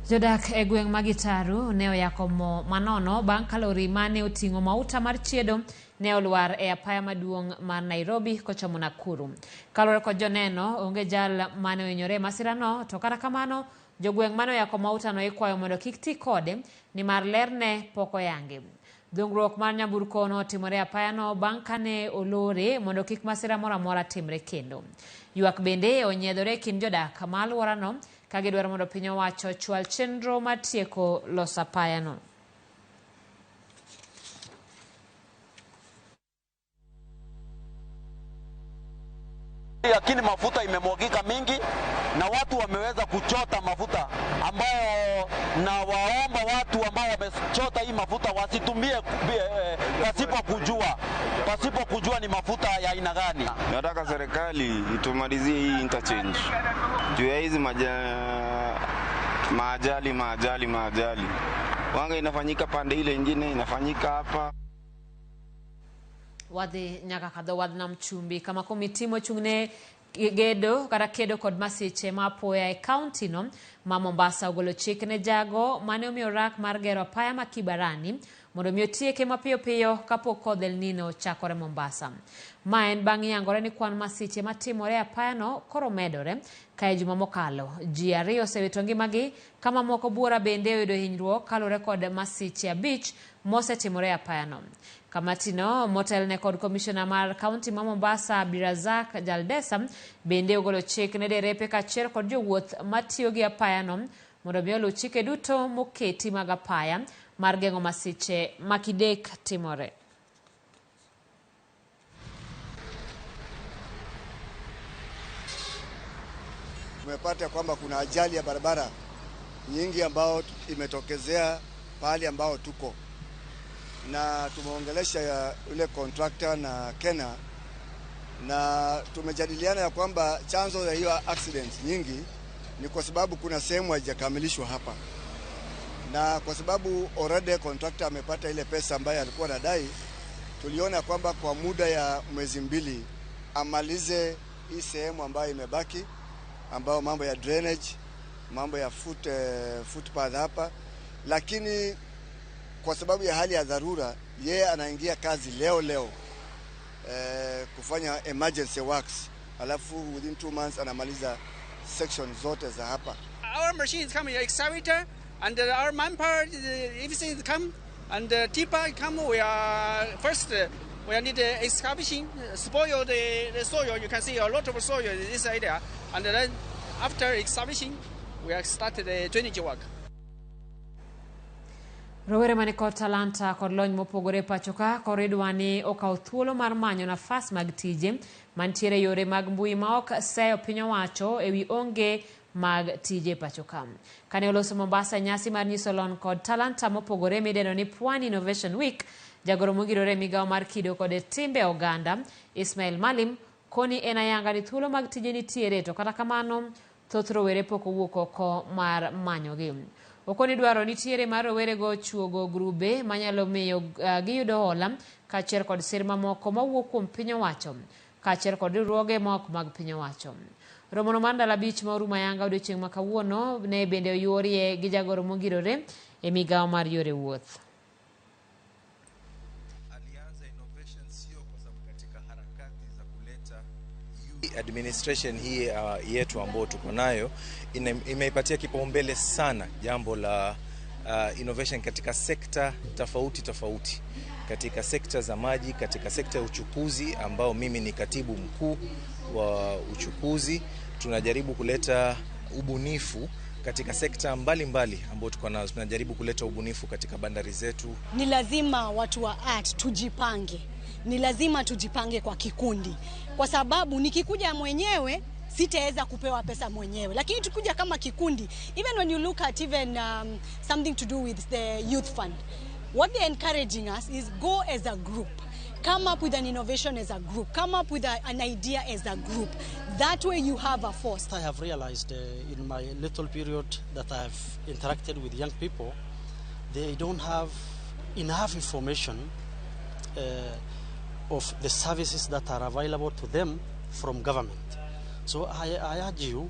S1: Jodak e gweng' ma Gitaru ne oyako mo manono bang' ka lori mane oting'o mauta mar chiedo ne olwar e apaya maduong' mar Nairobi kochomo Nakuru. Kaluwore kod joneno, onge jal mane ohinyore e masirano, to kata kamano jogweng' mane oyako mautano ikwayo mondo kik ti kode nimar lerne pok oyangi. Dhungruok mar nyamburko notimore e apayano bang' kane olore mondo kik masira moro amora timre kendo. Ywak bende onyiedhore e kind jodak ma alworano ka gidwaro mondo piny owacho ochwal chenro mar tieko loso apayano.
S14: Lakini mafuta imemwagika mingi na watu wameweza kuchota mafuta ambayo, na waomba watu ambao wamechota hii mafuta wasitumie pasipo kujua ni mafuta ya aina gani.
S15: Nataka serikali itumalizie hii interchange juu ya hizi maajali. Wanga inafanyika pande ile ingine, inafanyika hapa.
S1: Wadhi nyaka kadho wadh nam chumbi kama komiti mochung'ne gedo kata kedo kod masiche ma apoya e kaunti no ma Mombasa ogolo chik ne jago mane omiyo rak mar gero apaya ma Kibarani mondo mi otieke mapiyo piyo kapok kodh El Nino chakore Mombasa. Ma en bang' yangore ni kwan masiche matimore e apayano koro medore ka e juma mokalo ji 2 osewito ngimagi kama moko buora bende oyudo hinyruok kaluwore kod masiche 5 mosetimore e apayano. Kamatino motelne kod komishona mar kaunti ma Mombasa Abdirazak Jaldesa bende ogolo chik ne derepe kaachiel kod jowuoth matiyo gi apayano mondo mi oluw chike duto moketi mag apaya mar geng'o masiche makidek timore.
S16: Tumepata kwamba kuna ajali ya barabara nyingi ambao imetokezea pahali ambao tuko, na tumeongelesha yule contractor na Kena, na tumejadiliana ya kwamba chanzo ya hiyo accident nyingi ni kwa sababu kuna sehemu haijakamilishwa hapa, na kwa sababu already contractor amepata ile pesa ambayo alikuwa anadai, tuliona kwamba kwa muda ya mwezi 2 amalize hii sehemu ambayo imebaki, ambayo mambo ya drainage, mambo ya footpath hapa. Lakini kwa sababu ya hali ya dharura, yeye anaingia kazi leo kufanya emergency works, alafu within 2 months anamaliza section zote za hapa.
S17: Our machines come excavator and our manpower, everything come and tipper come. We are first we need excavation, spoil the soil. You can see a lot of soil in this area, and then after excavation we have started the drainage work.
S1: Rowere mani kod talanta kod lony mopogore pacho ka koro idwa ni okaw thuolo mar manyo nafas mag tije mantiere yore mag mbui ma ok seyo piny owacho ewi onge mag tije pacho ka. Kane oloso Mombasa nyasi mar nyiso lony kod talanta mopogore midendo ni Pwani Innovation Week, jagoro mongirore migawo mar kido kod timbe oganda Ismail Malim koni en ayanga ni thuolo mag tije nitiere, to kata kamano thoth rowere pok owuok oko mar manyogi. Okoni dwaro nitiere mar rowerego chuogo grube manyalo miyo giyudo hola kaachiel kod sir mamoko mawuok kuom piny owacho kaachiel kod riwruoge ma ok mag piny owacho. Romono mar ndalo 5 ma orumo ayanga odiochieng' ma kawuono ne bende oyuorie gi jagoro mongirore e migawo mar yore wuoth.
S18: Administration hii yetu ambayo tuko nayo imeipatia kipaumbele sana jambo la innovation katika sekta tofauti tofauti, katika sekta za maji, katika sekta ya uchukuzi ambao mimi ni katibu mkuu wa uchukuzi. Tunajaribu kuleta ubunifu katika sekta mbalimbali ambao tuko nazo. Tunajaribu kuleta ubunifu katika bandari zetu.
S19: Ni lazima watu wa art tujipange. Ni lazima tujipange kwa kikundi, kwa sababu nikikuja mwenyewe sitaweza kupewa pesa mwenyewe, lakini tukikuja kama kikundi, even when you look at even something to do with the youth fund, what they're encouraging us is go as a group, come up with an innovation as a group, come up with an idea as a group. That way you have a force.
S20: I have realized in my little period that I have interacted with young people, they don't have enough information of the services that are available to them from government. So I urge you,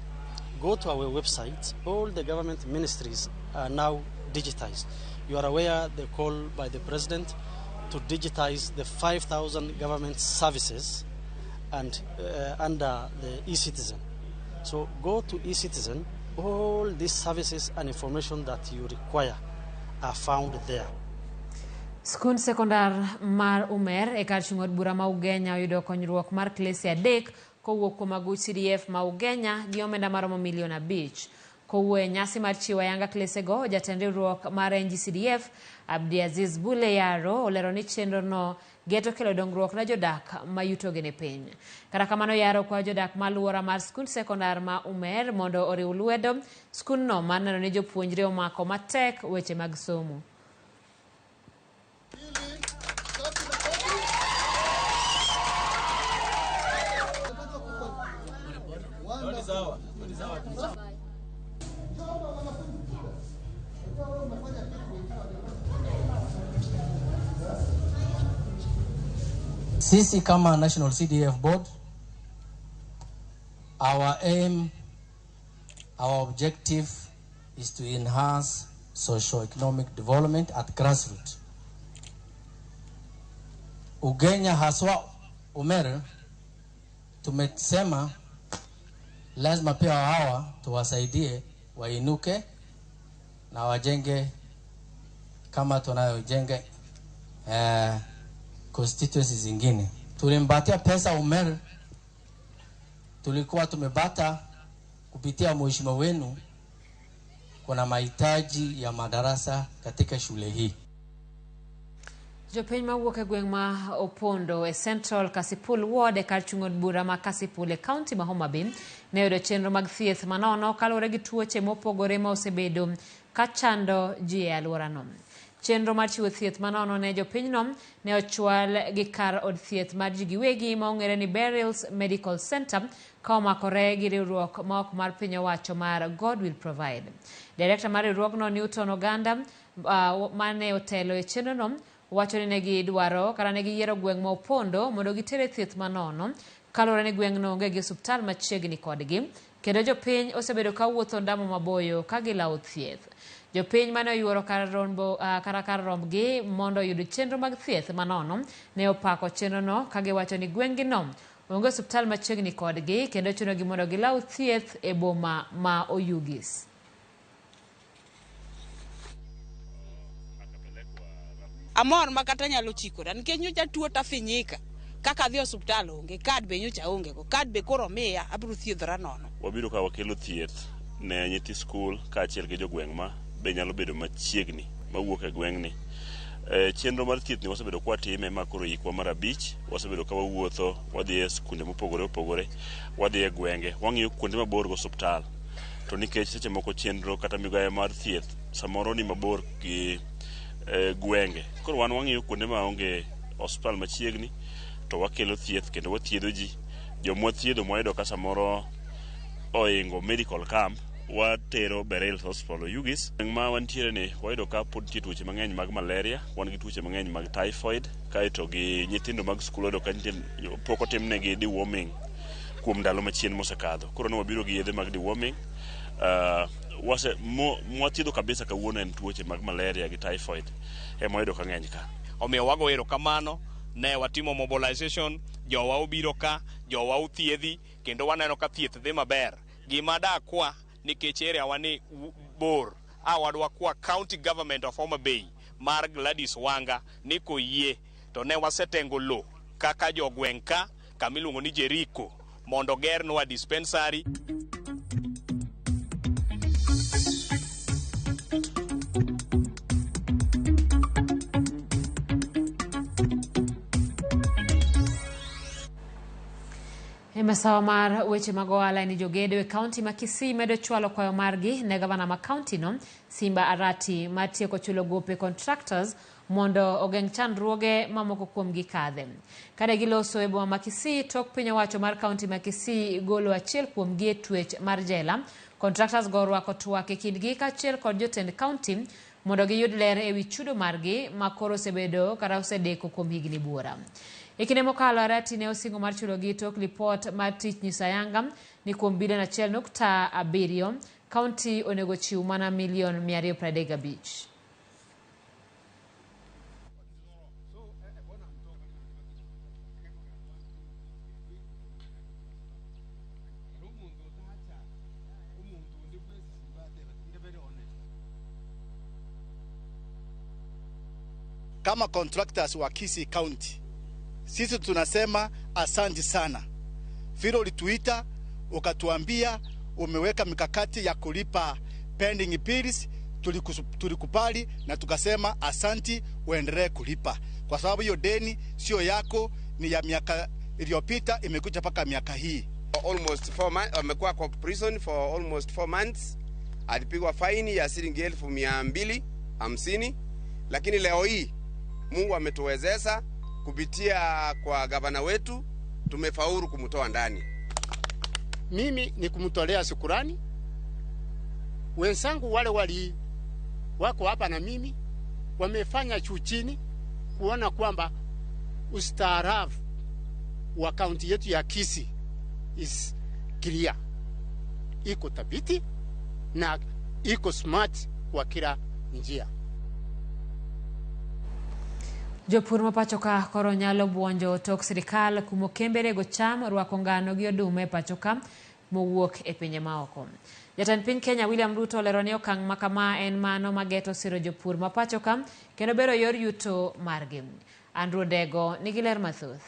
S20: go to our website. All the government ministries are now digitized. You are aware the call by the president to digitize the 5,000 government services and under the eCitizen. So go to eCitizen. All these services and information that you require are found there.
S1: Skund sekondar mar Umer e kar chung' od bura ma Ugenya oyudo konyruok mar klese 3 kowuok kuom aguch CDF ma Ugenya gi omenda maromo milion 5. Kowuoyo e nyasi mar chiwo ayanga klesego, jatend riwruok mar NGCDF Abdiaziz Bule Yaro olero ni chenrono geto kelo dongruok ne jodak ma yutogi ni piny. Kata kamano, Yaro kwayo jodak ma alwora mar skund sekondar ma Umer mondo oriw lwedo skundno mar neno ni jopuonjre omako matek weche mag somo.
S21: Sisi kama National CDF Board, our aim, our objective is to enhance socio-economic development at grassroots. Ugenya haswa Umer, tumesema lazima pia hawa tuwasaidie wainuke na wajenge kama tunayojenga constituencies zingine. Tulimpatia pesa Umer, tulikuwa tumebata kupitia mheshimiwa wenu kuna mahitaji ya madarasa katika shule hii.
S1: Jopiny mawuok e gweng' ma Opondo e Central Kasipul Ward e kar chung' od bura ma Kasipul e kaunti ma Homa Bay ne oyudo chenro mag thieth manono kaluwore gi tuoche mopogore ma osebedo ka chando ji e alworano. Chenro mar chiwo thieth manono ne jopinyno ne ochwal gi kar od thieth mar ji giwegi ma ong'ere ni Beryls Medical Center ka omakore gi riwruok ma ok mar piny owacho mar God Will Provide. Direkta mar riwruogno Newton Oganda mane otelo e chenrono wacho ni ne gidwaro kata ne giyiero gweng' ma Opondo mondo gitere thieth manono kaluwore ni gweng'no onge gi osiptal machiegni kodgi kendo jopiny osebedo ka wuotho ndamo maboyo ka gilawo thieth. Jopiny mane oyuoro kar rombgi mondo oyud chenro mag thieth manono ne opako chenrono ka giwacho ni gweng'gino onge osiptal machiegni kodgi kendo chunogi mondo gilaw thieth e boma ma Oyugis.
S2: Amor ma kata nyalo chikora nikech nyocha tuo tafinyika kaka adhi osiptal onge kad be nyocha onge go kad be koro miya abiro thiedhora nono.
S22: Wabiro ka wakelo thieth ne nyithi skul kaachiel gi jogweng' ma be nyalo bedo machiegni mawuok e gweng'ni. Chenro mar thieth ni wasebedo kwatime ma koro hikwa mar 5, wasebedo ka wawuotho, wadhi e skunde mopogore opogore, wadhi e gwenge, wang'iyo kuonde mabor gi osiptal. To nikech seche moko chenro kata migawo mar thieth samoro ni mabor gi gwenge. Koro wan wang'iyo kuonde ma onge osiptal machiegni to wakelo thieth kendo wathiedho ji. Jomwa thiedho mwayudo ka samoro oingo medical camp watero Beryl Hospital Oyugis. Ma wantiere ni wayudo ka pod nitie tuoche mang'eny mag malaria, wan gi tuoche mang'eny mag typhoid, kaeto gi nyithindo mag skul wayudo ka pok otimnegi deworming kuom ndalo machien mosekadho. Koro ne wabiro gi yedhe mag deworming. Mwathiedho kabisa kawuono en tuoche mag malaria gi typhoid ema wayudo ka ng'eny ka.
S23: Omiyo wago erokamano ne watimo mobilization, jowa obiro ka, jowa othiedhi kendo waneno ka thieth dhi maber. Gima dakwa nikech area wa ni bor, awadwa kwa county government of Homa Bay mar Gladys Wanga ni koyie to ne wasetengo lo kaka jogweng' ka kamiluongo ni Jericho mondo gernwa dispensary.
S1: E masawa mar weche mag ohala ni jogedo e kaunti ma Kisii medo chwalo kwayo margi ne gavana ma kaunti no Simba Arati mar tieko chulo gope contractors mondo ogeng' chandruoge mamoko kuomgi kadhe. Kane giloso e boma ma Kisii tok piny owacho mar kaunti ma Kisii golo achiel kuomgi e twech mar jela, contractors go orwako twak e kindgi kaachiel kod jotend kaunti mondo giyud ler ewi chudo margi ma koro osebedo kata osedeko kuom higni buora. E kinde mokalo Arati ne osingo mar chulogi tok lipot mar tich nyiso ayanga ni kuom bilion 1.7 kaunti onego chiw mana milion 235.
S24: Kama contractors wa Kisii County, sisi tunasema asante sana. Vile ulituita ukatuambia umeweka mikakati ya kulipa pending bills, tulikubali na tukasema asanti, uendelee kulipa. Kwa sababu hiyo deni sio yako, ni ya miaka iliyopita, imekuja paka miaka hii.
S25: Almost 4 months amekuwa kwa prison for almost 4 months. Alipigwa faini ya shilingi 250, lakini leo hii Mungu ametuwezesha kupitia kwa gavana wetu, tumefaulu kumtoa ndani.
S26: Mimi ni kumtolea shukurani wenzangu wale wali wako hapa na mimi, wamefanya juu chini kuona kwamba ustaarabu wa kaunti yetu ya Kisii is clear, iko thabiti na iko smart kwa kila njia.
S1: Jopur ma pacho ka koro nyalo buonjo tok sirikal kumo kembe rego cham, rwako ngano gi oduma e pacho ka mowuok e pinje maoko. Jatend piny Kenya William Ruto olero ni okang' ma kama en mano mageto siro jopur ma pacho ka kendo bero yor yuto margi. Andrew Dego nigi ler mathoth.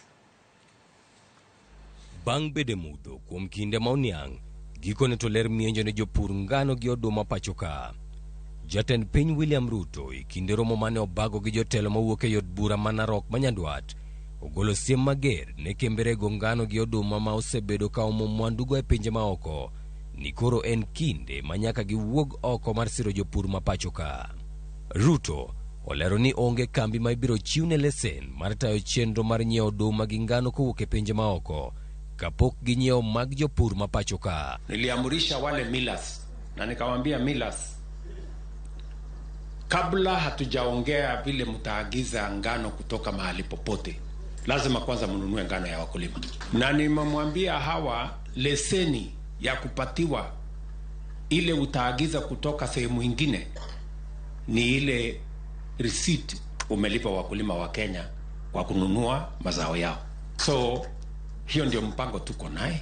S27: Bang' bedo e mudho kuom kinde ma oniang', gikone to ler mienjo ne jopur ngano gi oduma pacho ka.
S4: Jatend piny William Ruto e kinde romo mane obago gi jotelo mawuok e od bura ma Narok ma Nyandwat ogolo siem mager ne kembe rego ngano gi oduma ma osebedo ka omo mwandugo e pinje maoko ni koro en kinde ma nyaka giwuog oko mar siro jopur ma pacho ka. Ruto olero ni onge kambi ma ibiro chiwne lesen mar tayo chenro mar nyiewo oduma gi ngano kowuok e pinje maoko kapok ginyiewo mag jopur ma pacho ka.
S10: Niliamrisha wale millers na nikawaambia millers, kabla hatujaongea vile mtaagiza ngano kutoka mahali popote, lazima kwanza mnunue ngano ya wakulima. Na nimemwambia hawa leseni ya kupatiwa ile utaagiza kutoka sehemu ingine ni ile receipt umelipa wakulima wa Kenya kwa kununua mazao yao. So hiyo ndio mpango tuko naye,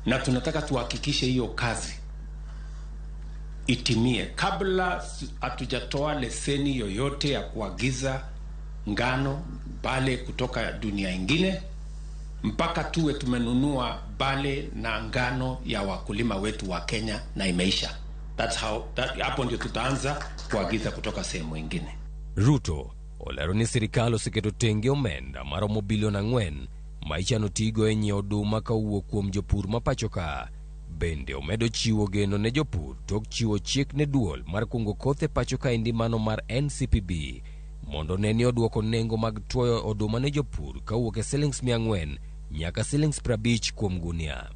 S10: na tunataka tuhakikishe hiyo kazi itimie kabla hatujatoa leseni yoyote ya kuagiza ngano bale kutoka dunia ingine, mpaka tuwe tumenunua bale na ngano ya wakulima wetu wa Kenya na imeisha. That's how, that, hapo ndio tutaanza kuagiza kutoka sehemu ingine.
S4: Ruto olero ni sirikal oseketo tenge omenda maromo bilion 4 ma ichano tigo e nyiewo oduma ka owuok kuom jopur ma pacho ka. Bende omedo chiwo geno ne jopur tok chiwo chik ne duol mar kungo kothe pacho kaendi mano mar NCPB mondo ne ni oduoko nengo mag tuoyo oduma ne jopur kawuok e silings 400 nyaka silings 50 kuom gunia.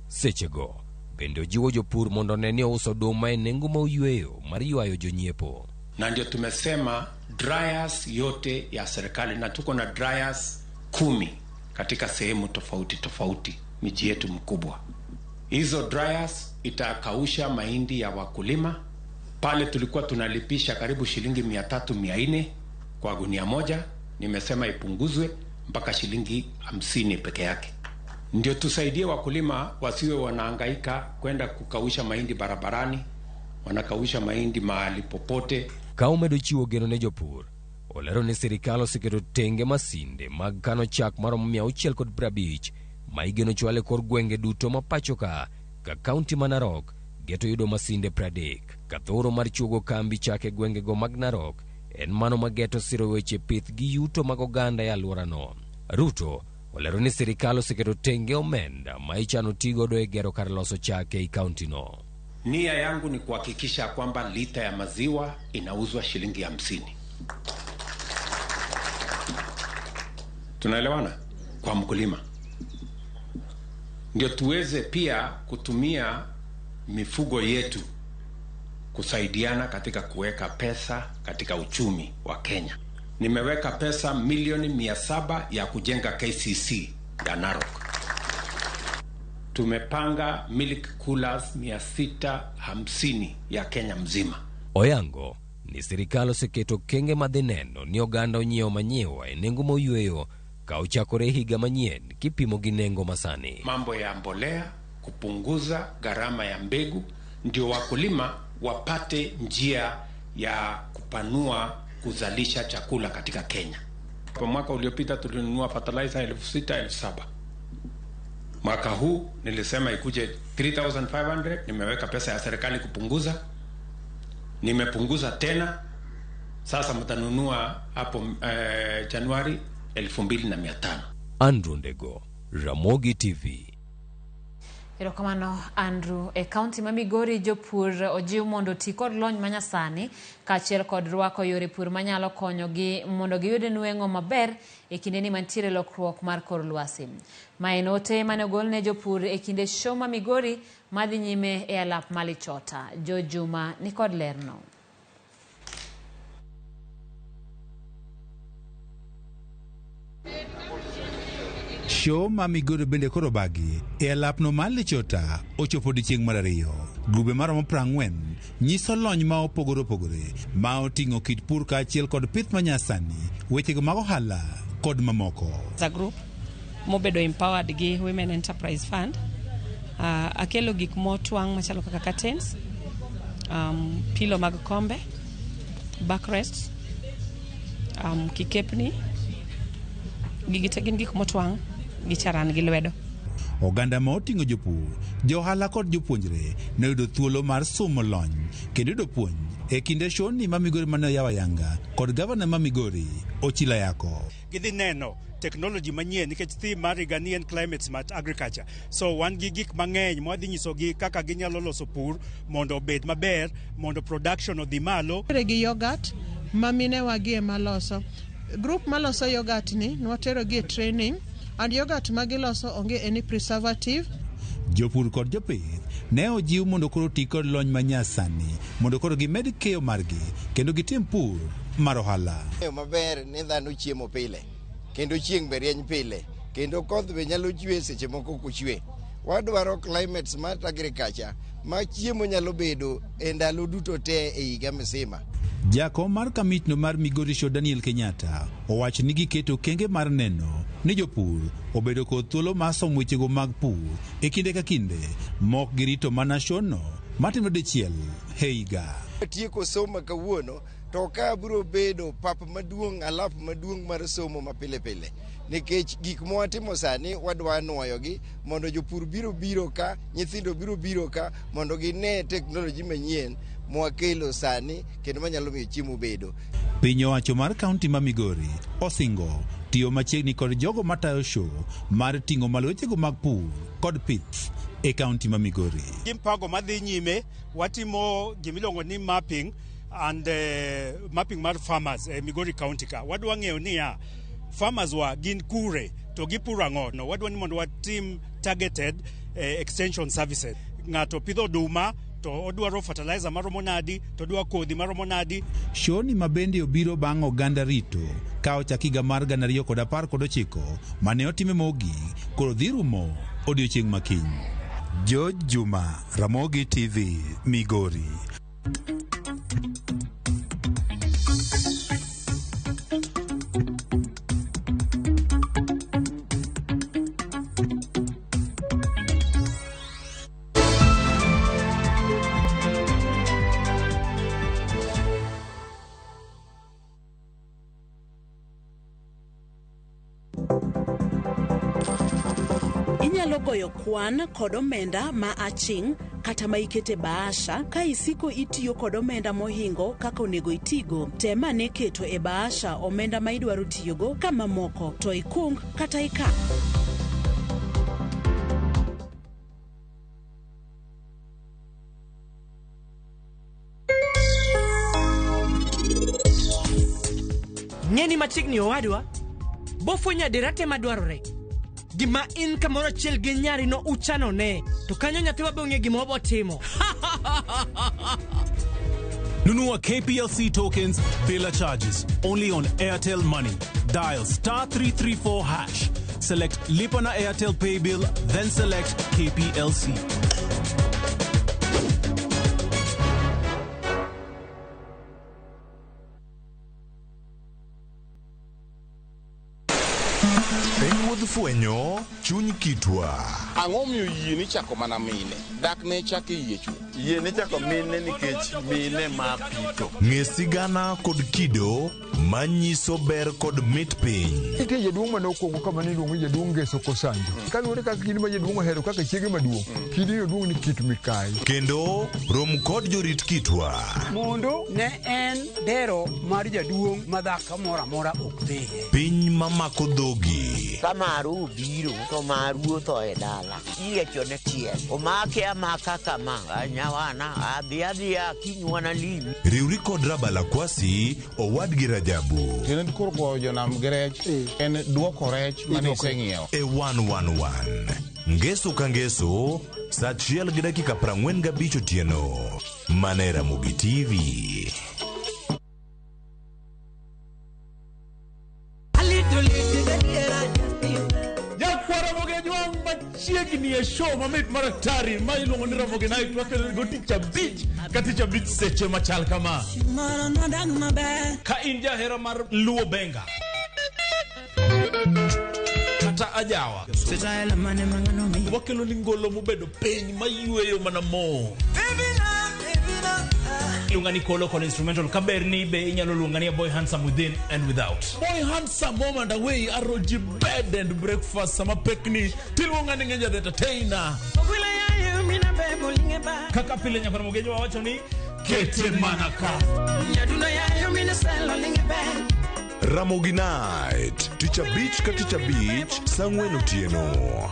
S4: Sechego bende ojiwo jopur mondo ne ni ouso oduma e nengo ma oyweyo mar ywayo jonyiepo.
S10: Na ndio tumesema dryers yote ya serikali, na tuko na dryers 10 katika sehemu tofauti tofauti miji yetu mkubwa. Hizo dryers itakausha mahindi ya wakulima. Pale tulikuwa tunalipisha karibu shilingi 300 400 kwa gunia moja, nimesema ipunguzwe mpaka shilingi 50 peke yake. Ndio tusaidie wakulima wasiwe wanahangaika kwenda kukausha mahindi barabarani, wanakausha mahindi mahali popote.
S4: Ka omedo chiwo geno ne jopur, olero ni sirikal oseketo tenge masinde mag kano chak maromo 650 ma igeno chwale kor gwenge duto ma pacho ka kaunti ma Narok geto yudo masinde 30. Kathoro mar chuogo kambi chak e gwengego mag Narok en mano ma geto siro weche pith gi yuto mag oganda e alworano. Ruto olero ni sirikal oseketo tenge omenda ma ichano tigodo e gero kar loso chak ei kauntino.
S10: Nia yangu ni kuhakikisha kwamba lita ya maziwa inauzwa shilingi 50. Tunaelewana? Kwa mkulima. Ndio tuweze pia kutumia mifugo yetu kusaidiana katika kuweka pesa katika uchumi wa Kenya. Nimeweka pesa milioni 700 ya kujenga KCC ya Narok. Tumepanga milk coolers 650 ya Kenya mzima.
S4: Oyango ni sirikal oseketo kenge madhi neno ni oganda onyiewo manyiwa e nengo moyweyo ka ochakore higa manyien kipimo gi nengo masani.
S10: Mambo ya mbolea, kupunguza gharama ya mbegu, ndio wakulima wapate njia ya kupanua kuzalisha chakula katika Kenya. Kwa mwaka uliopita tulinunua fertilizer 6,000 7,000. Mwaka huu nilisema ikuje 3,500, nimeweka pesa ya serikali kupunguza. Nimepunguza tena. Sasa mtanunua hapo Januari 2,500.
S4: Andrew Ndego, Ramogi TV.
S1: Erokamano Andrew. E kaunti ma Migori jopur ojiw mondo oti kod lony manyasani kaachiel kod rwako yore pur manyalo konyogi mondo giyud nweng'o maber e kindeni mantiere lokruok mar kor lwasi. Ma en ote mane ogol ne jopur e kinde show ma Migori madhi nyime e alap ma Lichota. Jo Juma ni kod lerno.
S5: Show ma Migori bende koro bagi e alapno mar Lichota ochopo odiechieng' mar ariyo. Grube maromo 40 nyiso lony ma opogore opogore ma oting'o kit pur kaachiel kod pith manyasani, wechego mag ohala kod mamoko.
S6: As a group mobedo empowered gi Women Enterprise Fund, akelo gik motwang' machalo kaka curtains, pillow mag kombe, backrests, kikepni, gigi te gin gik motwang' gi charan gi lwedo.
S5: Oganda ma oting'o jopur, johala kod jopuonjre ne yudo thuolo mar somo lony kendo yudo puonj E kinde shoni ma Migori mane oyawo ayanga kod gavana ma Migori Ochila Yako.
S3: Gidhi neno technology manyien nikech theme mar higani en climate smart agriculture. So wan gi gik mang'eny mwadhi nyisogi kaka ginyalo loso pur mondo obed maber mondo production odhi malo.
S7: Nitiere gi yoghurt ma minewa gi ema loso. Group maloso yoghurt ni nwatero gi e training and yoghurt ma giloso onge any preservative.
S5: Jopur kod jopith ne ojiw mondo koro oti kod lony manyasani mondo koro gimed keyo margi kendo gitim pur mar ohala.
S8: Ng'eyo maber ni dhano chiemo pile kendo chieng' be rieny pile kendo koth be nyalo chwe seche moko ok ochwe. Wadwaro climate smart agriculture ma chiemo nyalo bedo e ndalo duto te e higa msima.
S5: Jakom mar kamitno mar Migori Show Daniel Kenyatta owacho ni giketo okenge mar neno ni jopur obedo kod thuolo mar somo wechego mag pur e kinde ka kinde mok girito mana shono matimre dichiel e higa.
S8: Tieko somo kawuono to ka biro bedo pap maduong' alap maduong' mar somo ma pile pile nikech gik mwatimo sani wadwa nwoyogi mondo jopur biro biro ka nyithindo biro biro ka mondo gine teknoloji manyien mwakelo sani kendo manyalo miyo chiemo bedo.
S5: Piny owacho mar kaunti ma Migori osingo tiyo machiegni kod jogo matayo show mar ting'o malo wechego mag pur kod pith e kaunti ma Migori.
S3: Gi mpango madhi nyime watimo gimiluongo ni mapping and mapping mar farmers e Migori County ka. Wadwa ng'eyo niya farmers wa gin kure to gipuro ang'o. No, wadwa ni mondo watim targeted extension services. Ng'ato pidho oduma to odwaro fertilizer maromo nadi to odwa kodhi maromo nadi.
S5: Shoni ma bende obiro bang' oganda rito ka ochak higa mar 2019 mane otime mogik koro dhi rumo odiochieng' makiny. George Juma, Ramogi TV, Migori.
S9: Inyalo goyo kwan kod omenda ma aching' kata ma ikete bahasha ka isiko itiyo kod omenda mohingo kaka onego itigo. Tem ane keto e bahasha omenda ma idwaro tiyogo ka mamoko to ikung kata ikan.
S11: Ng'eni machiegni owadwa, bofwenyo adiera te madwarore. Gima in kamoro achiel gi nyari no uchano ne, to kanyo nyathiwa be ong'e gima obotimo.
S12: Nunua KPLC tokens bila charges only on Airtel Money. Dial star 334 hash. Select Lipa na Airtel Pay Bill, then select KPLC.
S27: Piny wuodh fwenyo chuny kitwa.
S28: Ang'o miyo yie ni chako mana mine? Dak ne chak e yie chuth.
S29: Yie ni chako mine nikech mine ma pito.
S27: Ng'e sigana kod kido manyiso ber kod mit piny.
S30: Nitie jaduong' mane okwongo kama ne iluongo ni jaduong' Ngeso Kosanjo. Kaluwore kaka kidi ma jaduong' ohero kaka chiege maduong', kidi no duong' ni Kit Mikayi.
S27: Kendo rom kod jorit kitwa.
S31: Mondo ne en dero mar jaduong' ma dhako moro amora ok dhiye.
S27: Piny mamako dhogi.
S32: Ka maru obiro to maru otho e dala. Iyiecho ne tiel. Omake amaka kama. Nyawana adhi adhiya kinywana limi.
S27: Riwri kod Rabala Kwasi owadgi Rajabu.
S28: Tiende koro goyo jonam gi rech en duoko rech mane iseng'iewo.
S27: E 111. Ngeso ka ngeso, saa 1:45 otieno. Mana e Ramogi TV.
S33: Nyakwara Ramogi machiegni e show mamit mar atari ma iluongo ni Ramogi Night wakelo go tich abich ka tich abich seche machal kama.
S34: Ka in jahera mar Luo Benga kata ajawa, wakelo ni ngolo mobedo piny mayweyo mana mo.
S35: Iluonga ni Kolo kod instrumental kaber ni be inyalo luonga ni a boy handsome within and without.
S33: Boy handsome home and away aroji bed and breakfast sama pekni tiluonga ni Ngenja the entertainer.
S35: Kaka pile nyakwar Ramogi wawacho ni
S34: Kete mana ka.
S11: Nyadundo yayo mineselo lingi ber.
S27: Ramogi Night, tich abich ka tich abich, saa ang'wen otieno.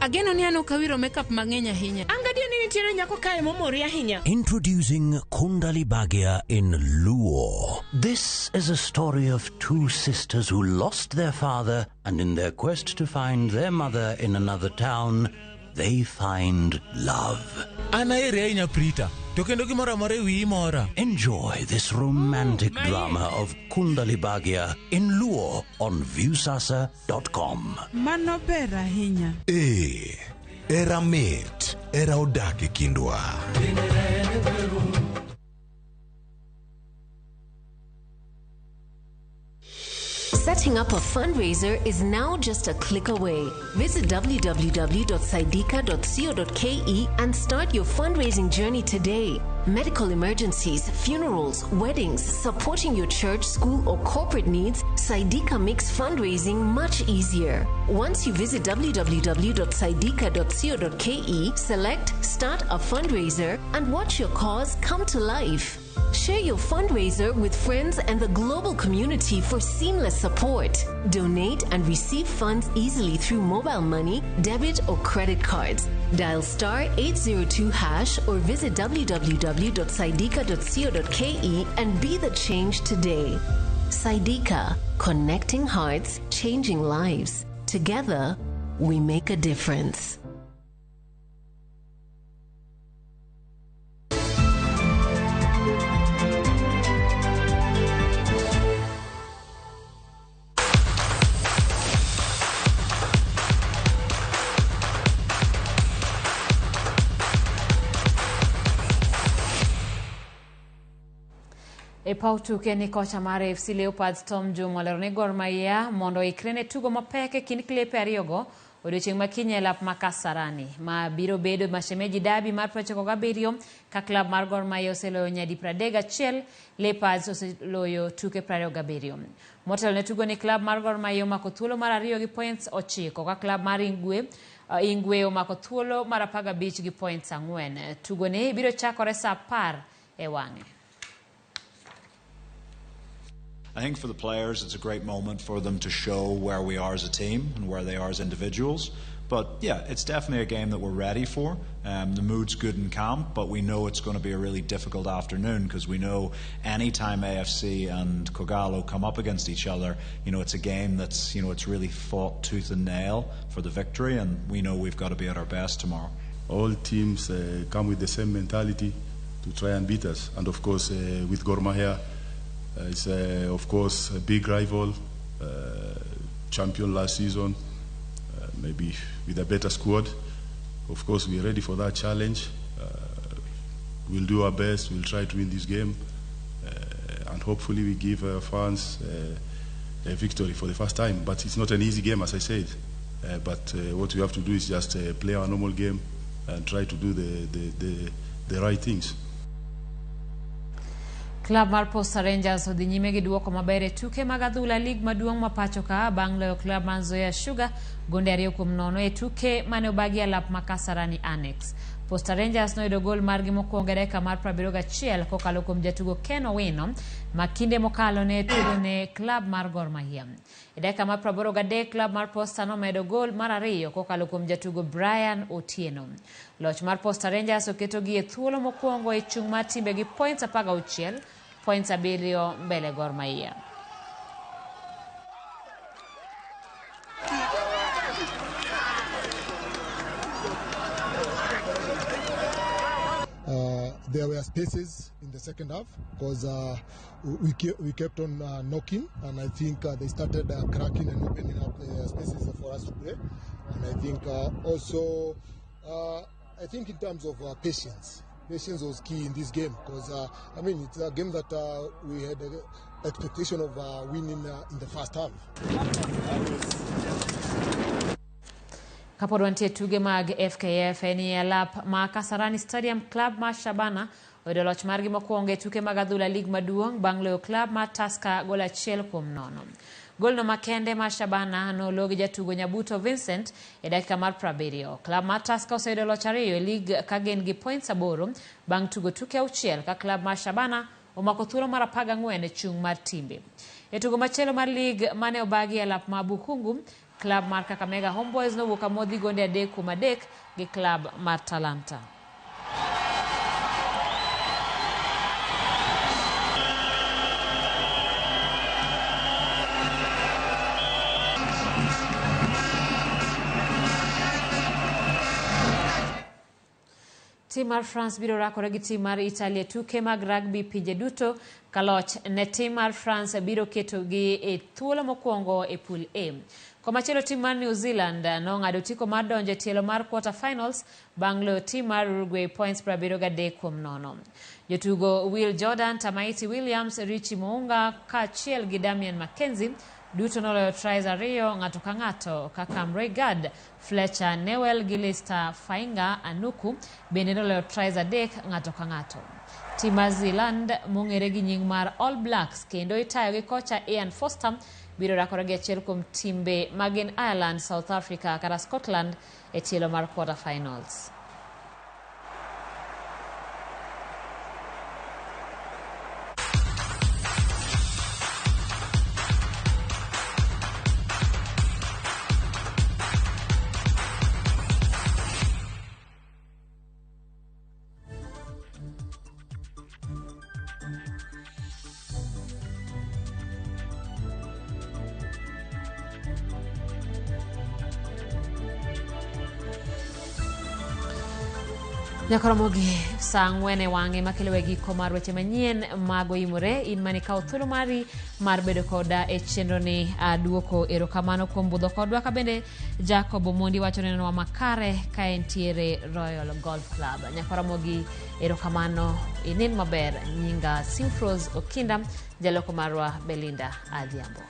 S2: Ageno ni an ok awiro makeup mang'eny ahinya.
S11: An gadier ni nitiere nyako kae momori ahinya.
S13: Introducing Kundali Bhagya in Luo. This is a story of two sisters who lost their father, and in their quest to find their mother in another town, they find love.
S14: An aheri ahinya Prita, to kendo gimoro amora e wiyi mora.
S13: Enjoy this romantic drama of Kundali Bhagya in Luo on Viusasa.com.
S2: Mano ber ahinya.
S27: Ee, era mit, era odak e kindwa.
S15: Setting up a fundraiser is now just a click away. Visit www.saidika.co.ke and start your fundraising journey today. Medical emergencies, funerals, weddings, supporting your church, school, or corporate needs, Saidika makes fundraising much easier. Once you visit www.saidika.co.ke, select Start a Fundraiser and watch your cause come to life. Share your fundraiser with friends and the global community for seamless support. Donate and receive funds easily through mobile money, debit, or credit cards. Dial star 802 hash or visit www.saidika.co.ke and be the change today. Saidika, connecting hearts, changing lives. Together, we make a difference.
S1: E paw tuke ni kocha mar AFC Leopards Tom Juma olero ni Gor Mahia mondo oikre ne tugo mapek e kind klepe ariyogo odiochieng' ma kiny e lap ma Kasarani ma biro bedo mashemeji derby mar 97 ka klab mar Gor Mahia oseloyo nyadi 31, Leopards oseloyo tuke 27. Motelo ne tugo ni klab mar Gor Mahia omako thuolo mar ariyo gi points 9 ka klab mar Ingwe omako thuolo mar 15 gi points 4. Tugo ni biro chakore saa 10 e wang'e.
S16: I think for the players, it's a great moment for them to show where we are as a team and where they are as individuals. But yeah, it's definitely a game that we're ready for. The mood's good and calm, but we know it's going to be a really difficult afternoon because we know any time AFC and Kogalo come up against each other, you know, it's a game that's, you know, it's really fought tooth and nail for the victory, and we know we've got to be at our best tomorrow.
S17: All teams come with the same mentality to try and beat us, and of course with Gor Mahia, it's of course a big rival, champion last season, maybe with a better squad. Of course, we're ready for that challenge. We'll do our best. We'll try to win this game, and hopefully we give our fans a victory for the first time. But it's not an easy game, as I said. But what we have to do is just play our normal game and try to do the right things.
S1: Club mar Posta Rangers odhi nyime gi duoko maber e tuke mag adhula lig maduong' ma pacho ka bang' loyo club mar Nzoia Sugar gonde 2-0 e tuke mane obagi e lap ma Kasarani Annex. Posta Rangers noyudo gol margi mokwongo e dakika mar 71 kokalo kuom jatugo Ken Owino ma kinde mokalo ne tugo ne club mar Gor Mahia. E dakika mar 83 club mar Posta nomedo gol mar ariyo kokalo kuom jatugo Brian Otieno. Loch mar Posta Rangers oketogi e thuolo mokwongo e chung' mar timbe gi points 16, points 7 mbele Gor Mahia.
S18: There were spaces in the second half because we kept on knocking, and I think they started cracking and opening up the spaces for us to play. And I think also, I think in terms of patience was key in this game because I mean, it's a game that we had an expectation of winning in the first half.
S1: Kapod wantie tuge mag FKF en e lap ma Kasarani Stadium, club mar Shabana oyudo loch margi mokwongo e tuke mag adhula lig maduong' bang' loyo club mar Tusker gol 1-0. Golno makende mar Shabana nolo gi jatugo Nyabuto Vincent e dakika mar 70. Klab mar Tusker oseyudo loch 2 e lig ka gin gi points 8 bang' tugo tuke 6 ka klab mar Shabana omako thuolo mar 14 e chung' mar timbe. E tugo machielo mar lig mane obagi e lap ma Bukhungu, klab mar Kakamega Homeboys nowuok amodhi gonde 3-3 gi klab mar Talanta. Tim mar France biro rakore gi tim mar Italy e tuke mag rugby pinje duto ka loch ne tim mar France biro ketogi e thuolo mokwongo e pool A. Komachielo tim mar New Zealand nong'ado otiko mar donjo e tielo mar quarter finals bang' loyo tim mar Uruguay points 73-0. Jotugo Will Jordan, Tamaiti Williams, Richie Mounga kaachiel gi Damian McKenzie duto noloyo tries 2 ng'ato ka ng'ato kaka Mregard, Fletcher Newell gi Leicester Fainga Anuku bende noloyo tries 3 ng'ato ka ng'ato. Tim mar Zealand mong'ere gi nying mar All Blacks kendo itayo gi kocha Ian Foster biro rakore gi achiel kuom timbe magin Ireland, South Africa kata Scotland e tielo mar quarter finals. Nyakoromogi saa 4 e wang'e makelo e giko mar weche manyien mag Oimore. In mane ikawo thuolo mari mar bedo koda e chenro ni duoko erokamano kuom budho kodwa. Ka bende Jacob Omondi wacho nenwa makare ka entiere Royal Golf Club. Nyakoromogi erokamano, inin maber. Nyinga Simfrose Okinda, jaloko marwa Belinda Adhiambo.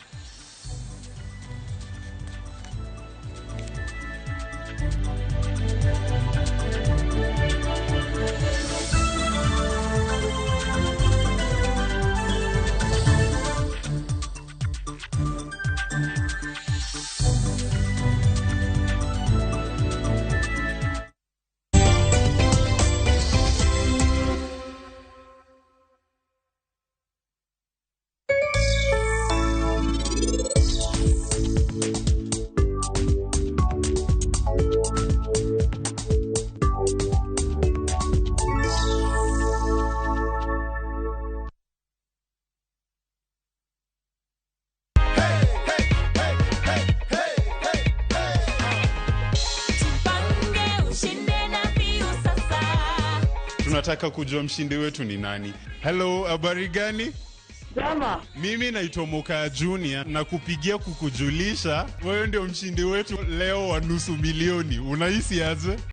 S3: Tunataka kujua mshindi wetu ni nani. Hello, habari gani?
S4: Jama.
S3: Mimi naitwa Moka Junior na kupigia kukujulisha wewe ndio mshindi wetu leo wa 500,000. Unahisi aje?